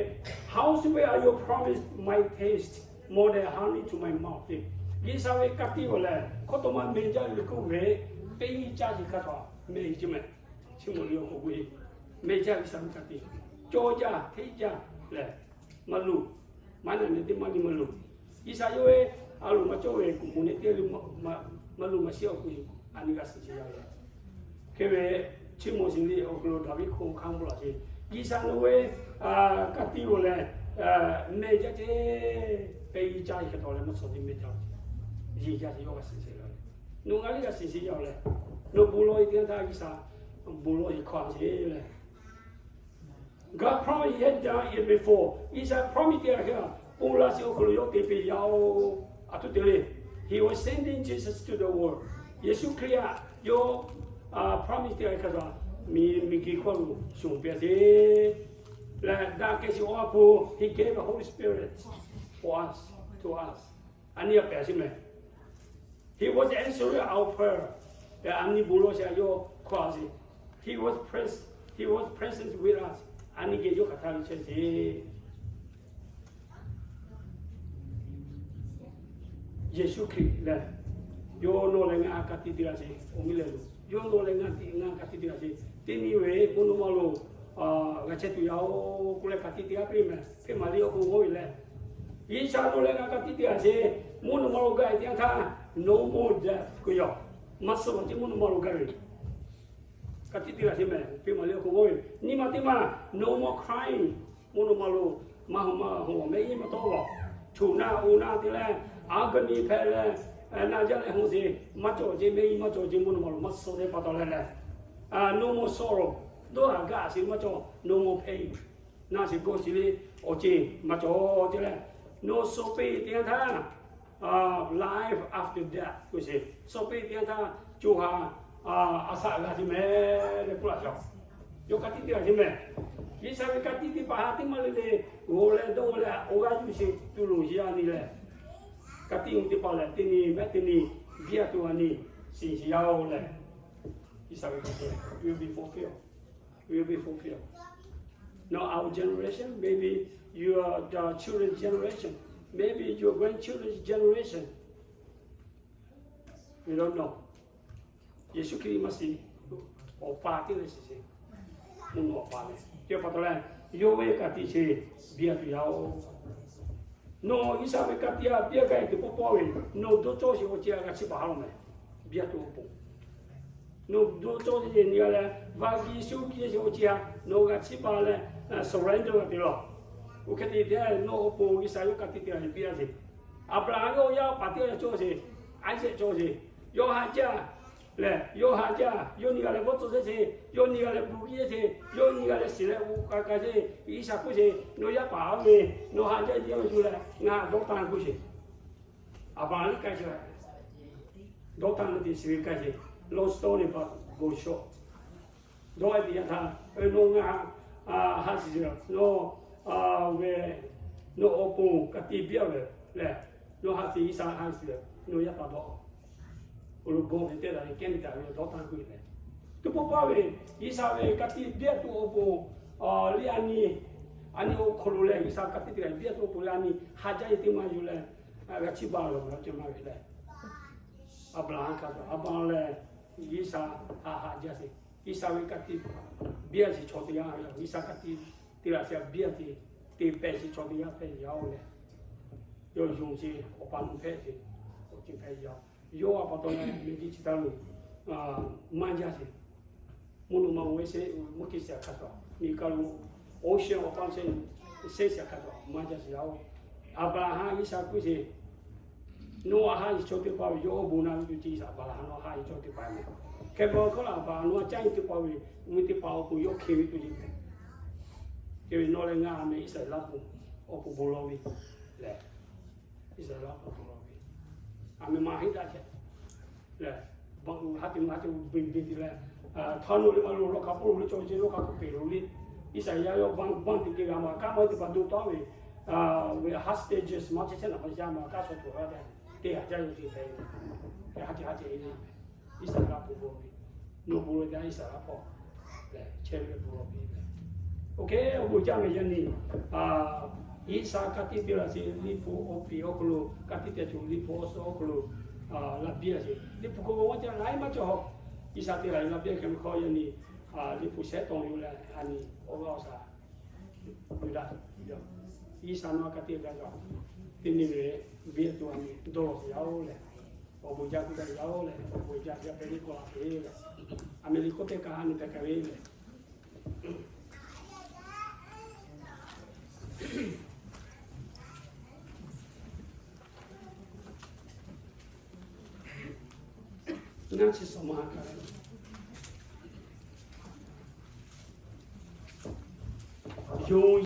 Howsoever are your promise might taste more than honey to my mouth. G'uiˬsha ve ka tiˉ g'awˬ lehˬ, hkawˇ taw maˇ meh jaˇ ve k'oˆ ve, teˇ nyi caˇ ce hk'a taw meh ve ce meh. Chi mawˬ le awˬ hk'aw k'oˆ ve, meh jaˇ G'uiˬsha ve ka tiˉ, cawˇ jaˇ hteˇ jaˇ lehˬ, maˇ loˬ. Maˇ na nyi teˇ maˇ nyi maˇ loˬ. G'uiˬsha yawˇ ve a loˍ maˇ cawˇ ve kuˬ moˍ nyi teˇ le, maˇ loˬ maˇ shiˉ awˬ k'oˆ ve, a nyi g'a shiˍ ce yaˇ lehˬ, hk'e ve chi mawˬ sheˍ le awˬ hk'aw lo Daˍviˆ hk'oˆ hk'aˇ maˇ laˬ ce. G'uiˬsha nawˬ ve ka tiˉ g'awˬ lehˬ, meh jaˇ ce, pehˇ g'uiˇ caˇ ve hk'e taw leh maˇ suh ce meh jaˇ ce. Yeˬ jaˇ ce yawˇ g'a shiˍ ce yaˇ lehˬ, nawˬ g'a liˇ g'a shiˍ ce yaˇ lehˬ, nawˬ bon lawˬ e teˇ yanˇ htaˇ G'uiˬsha bon lawˬ e hk'aw ce lehˬ, God promised he had done it before. G'uiˬsha promise te a hk'e, pon la sheˍ awˬ hk'aw lo yawˇ te piˇ yaˇ-oˬ. A htoꞈ te le, He was sending Jesus to the world. Yeˍsuˆ Hkriꞈ htaꞈ yawˇ promise te a hk'e, miˬguiˬ hk'aw lo shonˍ piˇ sheˍ leh, daꞈ kehˬ shiˍ awˬ ha hpu, He gave the Holy Spirit for us, to us. A nyi a pehˍ sheˍ meh. He was answering our prayer. A nyi bon lawˬ sheˍ a yawˇ hk'aw a sheˍ. He was pres-, He was present with us. A nyi geh yawˇ hk'aˬ htaˇ ve chehˇ sheˍ. Yeˍsuˆ Hkriꞈ lehˬ, yawˇ nawˬ leh ngaˬ ka tiˉ te laˇ sheˍ. Awˬ miˇ lehˬ lo, yawˇ nawˬ leh ngaˬ ka tiˉ te laˇ sheˍ. Teˇ nyi ve mvuhˇ naw ma lo g'a chehˇ tuˬ yaˇ-oˬ k'oˆ leh ka tiˉ te a piˇ meh. Hpeˇ maˍ liˇ awˬ hk'aw g'awˇ ve lehˬ, G'uiˬsha nawˬ leh ngaˬ ka tiˉ te laˇ sheˍ. Mvuhˇ naw ma lo gaˇ ve teˇ yanˇ htaˇ, no more death k'oˆ yaˇ-oˬ. Maˇ suh ve ce mvuhˇ naw ma lo gaˇ ve ka tiˉ te laˇ sheˍ meh. Hpeˇ maˍ liˇ awˬ hk'aw g'awˇ ve nyi ma teˇ maˬ, no more crying. Mvuhˇ naw ma lo maˇ hawˬ maˇ hawˬ mehˆ iˉ maˇ tawˆ lawˬ. Choˬ na oˬ na te leh, a gaˇ nyi hpehꞈ leh, na jaˇ leh hawˬ sheˍ maˇ cawˬ ce, mehˆ iˉ maˇ cawˬ ce mvuhˇ naw ma lo maˇ suh ce pa taw leh lehˬ, no more sorrow. Dawˇ haˍ gaˇ sheˍ maˇ cawˬ, no more pain. Na sheˍ gawˇ sheˍ le awˬ ceˬ maˇ cawˬ ce leh, nawˬ suh piˇ teˇ yanˇ htaˇ, life after death k'oˆ sheˍ. Suh piˇ teˇ yanˇ htaˇ co ha a shaꞈ g'a sheˍ meh leh k'oˆ laˇ sheˍ. Yawˇ ka tiˉ te laˇ sheˍ meh. G'uiˬsha ve ka tiˉ teˇ hpaˍ ha teˇ maˇ le le g'awˬ leh dawˇ leh awˬ g'aˇ yuˬ sheˍ tuˬ loˬ sheˍ a nyi lehˬ, ka tiˉ teˇ hpaˍ lehˬ teˇ nyi mehˆ teˇ nyi biˇ a tuˬ a nyi Siˍ yaˇ-oˬ lehˬ, G'uiˬsha ve hk'e te will be fulfilled, will be fulfilled. Not our generation, maybe your children's generation, maybe your grandchildren's generation. We don't know. Yeˍsuˆ Hkriꞈ maˇ shiˍ, Awˬ pa teˇ g'aˇ shiˍ sheˍ. Mvuhˇ naw Awˬ pa lehˬ, te pa taw leh, yawˇ ve ka tiꞈ sheˍ, biˇ a tuˬ yaˇ-oˬ. Nawˬ G'uiˬsha ve ka tiꞈ a biˇ a gaˇ e teˇ pawˆ pawˆ ve, nawˬ dawˇ cawˇ sheˍ awˬ ceuˬ a g'a chiˇ baˬ a law mehˍ. Biˇ a tuˬ awˬ pon, nawˬ dawˇ cawˇ sheˍ nyi g'a leh, vaˇ giˇ shuˉ giˇ sheˍ awˬ ceuˬ a nawˬ g'a chiˇ baˬ leh, surrender g'a te law. Oˇ hk'e te te nawˬ awˬ pon G'uiˬsha yawˇ ka tiꞈ te a biˇ a sheˍ. Aˍbraˍhanˍ yawˇ yaˇ paˍ teˇ g'aˇ cawˇ sheˍ, Aiˉzehꞈ cawˇ sheˍ, yawˇ haꞈ jaˇ lehˬ, yawˇ haꞈ jaˇ, yawˇ nyi g'a leh vawˇ tcuh sheˍ sheˍ, yawˇ nyi g'a leh bon giˇ sheˍ, yawˇ nyi g'a leh shiˍ leh g'oꞈ k'a k'a sheˍ, G'uiˬsha k'oˆ sheˍ, nawˬ yaˇ paˍ a ve, nawˬ haꞈ jaˇ ve yoˬ leh ngaˬ dawˇ tanˇ k'oˆ sheˍ. Aˍbraˍhanˍ liꞈ k'ai sheˍ, dawˇ tanˇ ve te shiˍ ve k'ai sheˍ. Long story but go short. Dawˇ a te yaˇ htaˇ, nawˬ ngaˬ haꞈ shiˍ, nawˬ ve, nawˬ awˬ pon ka tiꞈ biˇ a ve lehˬ, nawˬ haꞈ shiˍ G'uiˬsha haꞈ shiˍ leh nawˬ yaˇ paˍ dawˇ. Awˬ lawn g'awˇ ve teˇ daꞈ ve kehˉ ve taˍ ve dawˇ tanˇ k'oˆ ve lehˬ, teˇ pawˆ pawˆ ve G'uiˬsha ve ka tiꞈ biˇ a tuˬ awˬ pon, leh a nyi, a nyi awˬ hk'aw lo lehˬ G'uiˬsha ka tiꞈ te a biˇ a tuˬ awˬ pon leh a nyi haꞈ jaˇ ve teˇ maˇ yuˬ leh, g'a chiˇ baˬ lawˬ ve awˬ ceuˬ maˇ ve lehˬ, Aˍbraˍhanˍ hk'a shuˍ Aˍbraˍhanˍ lehˬ, G'uiˬsha haꞈ haꞈ jaˇ sheˍ. G'uiˬsha ve ka tiꞈ biˇ a sheˍ chaw teˇ g'aˇ, G'uiˬsha ka tiꞈ te laꞈ sheˍ biˇ a te, te pehˍ sheˍ chaw teˇ g'aˇ hpehꞈ yaˇ-oˬ lehˬ, yawˇ yonˍ sheˍ, Awˬ pa mvuhˇ hpehꞈ sheˍ, awˬ ceuˬ hpehꞈ yaˇ-oˬ. Yawˇ a pa taw leh mehˬ jiˇ chi htaˇ lo maˇ jaˇ sheˍ. Mvuhˇ naw ma oˬ ve sheˍ, mvuhˇ hkiˇ shiˍ a hk'a shuˍ, miˬ ka lo oˇ shehˍ awˬ pa sheˍ, sheˍ shiˍ a hk'a shuˍ maˇ jaˇ sheˍ yaˇ-oˬ. Aˍbraˍhanˍ G'uiˬsha k'oˆ sheˍ, nawˬ a haꞈ shiˍ chaw teˇ hpaˍ ve yawˇ awˬ bon na ve tuˬ ce G'uiˬsha Aˍbraˍhanˍ nawˬ haꞈ shiˍ chaw teˇ hpaˍ mehˍ. Hk'e pa hk'aˇ lehˬ Aˍbraˍhanˍ nawˬ a caˇ nyi teˇ hpaˍ ve, mvuhˇ teˇ hpaˍ awˬ pon yawˇ hk'e ve tuˬ ce mehˍ. Hk'e ve nawˬ leh ngaˬ mehˍ Iˉsaˍreˍlaˆ pon awˬ pon bon lawˬ ve lehˬ, Iˉsaˍreˍlaˆ pon bon lawˬ ve, a mehˍ ma heˆ daꞈ ce lehˬ, bon haˉ te ma haˉ te beˬ beˬ te leh, htaˇ nawˬ leh ma lo lawˇ hk'a k'oˆ lo le cawˬ ce lawˇ hk'a k'oˆ peˬ lo le, Iˉsaˍreˍlaˆ yawˇ banˇ banˇ te te g'a ma kaˉ maˇ teˇ hpaˍ do tawˆ ve, ve hostages maˇ chehˇ chehˇ naˍ ma yaˇ ma kaˉ shaw tuˬ g'a tehꞈ te haꞈ jaˇ yoˬ ce hpehꞈ ve, haˉ te haˉ te Iˉsaˍreˍlaˆ pon bon ve, nawˬ bon lawˬ te Iˉsaˍreˍlaˆ hpawˇ lehˬ chehˇ ve bon lawˬ ve lehˬ, oˇ hk'e awˬ bon jaˇ ve yaˇ nyi, Iˉsaˍreˍlaˆ ka tiꞈ te laꞈ sheˍ, Liꞈ hpu awˬ piˍ awˬ hk'aw lo ka tiꞈ te tuˬ, Liꞈ hpu awˬ suhˍ awˬ hk'aw lo laꞈ biˇ a sheˍ. Liꞈ hpu hk'aw lo maˇ ca laiˉ maˇ cawˬ, Iˉsaˍreˍlaˆ te laꞈ laꞈ biˇ a hk'e meh hk'aw yaˇ nyi, Liꞈ hpu shehˉ tawˆ yuˬ leh a nyi awˬ g'aˇ awˬ shaˍ yuˬ daꞈ. Iˉsaˍreˍlaˆ nawˬ ka tiꞈ te a, teˇ nyi ve biˇ a tuˬ a nyi dawˇ lawˬ sheˍ yaˇ-oˬ lehˬ, awˬ bon jaˇ kuˬ daꞈ yaˇ-oˬ lehˬ, awˬ bon jaˇ jaˇ pehꞈ le k'awꞈ la te lehˬ, a mehˍ liꞈ k'oˆ teˇ kaꞈ ha nyi pehꞈ kaꞈ ve lehˬ, ngaˇ chi suhˍ ma ha kaꞈ yonˍ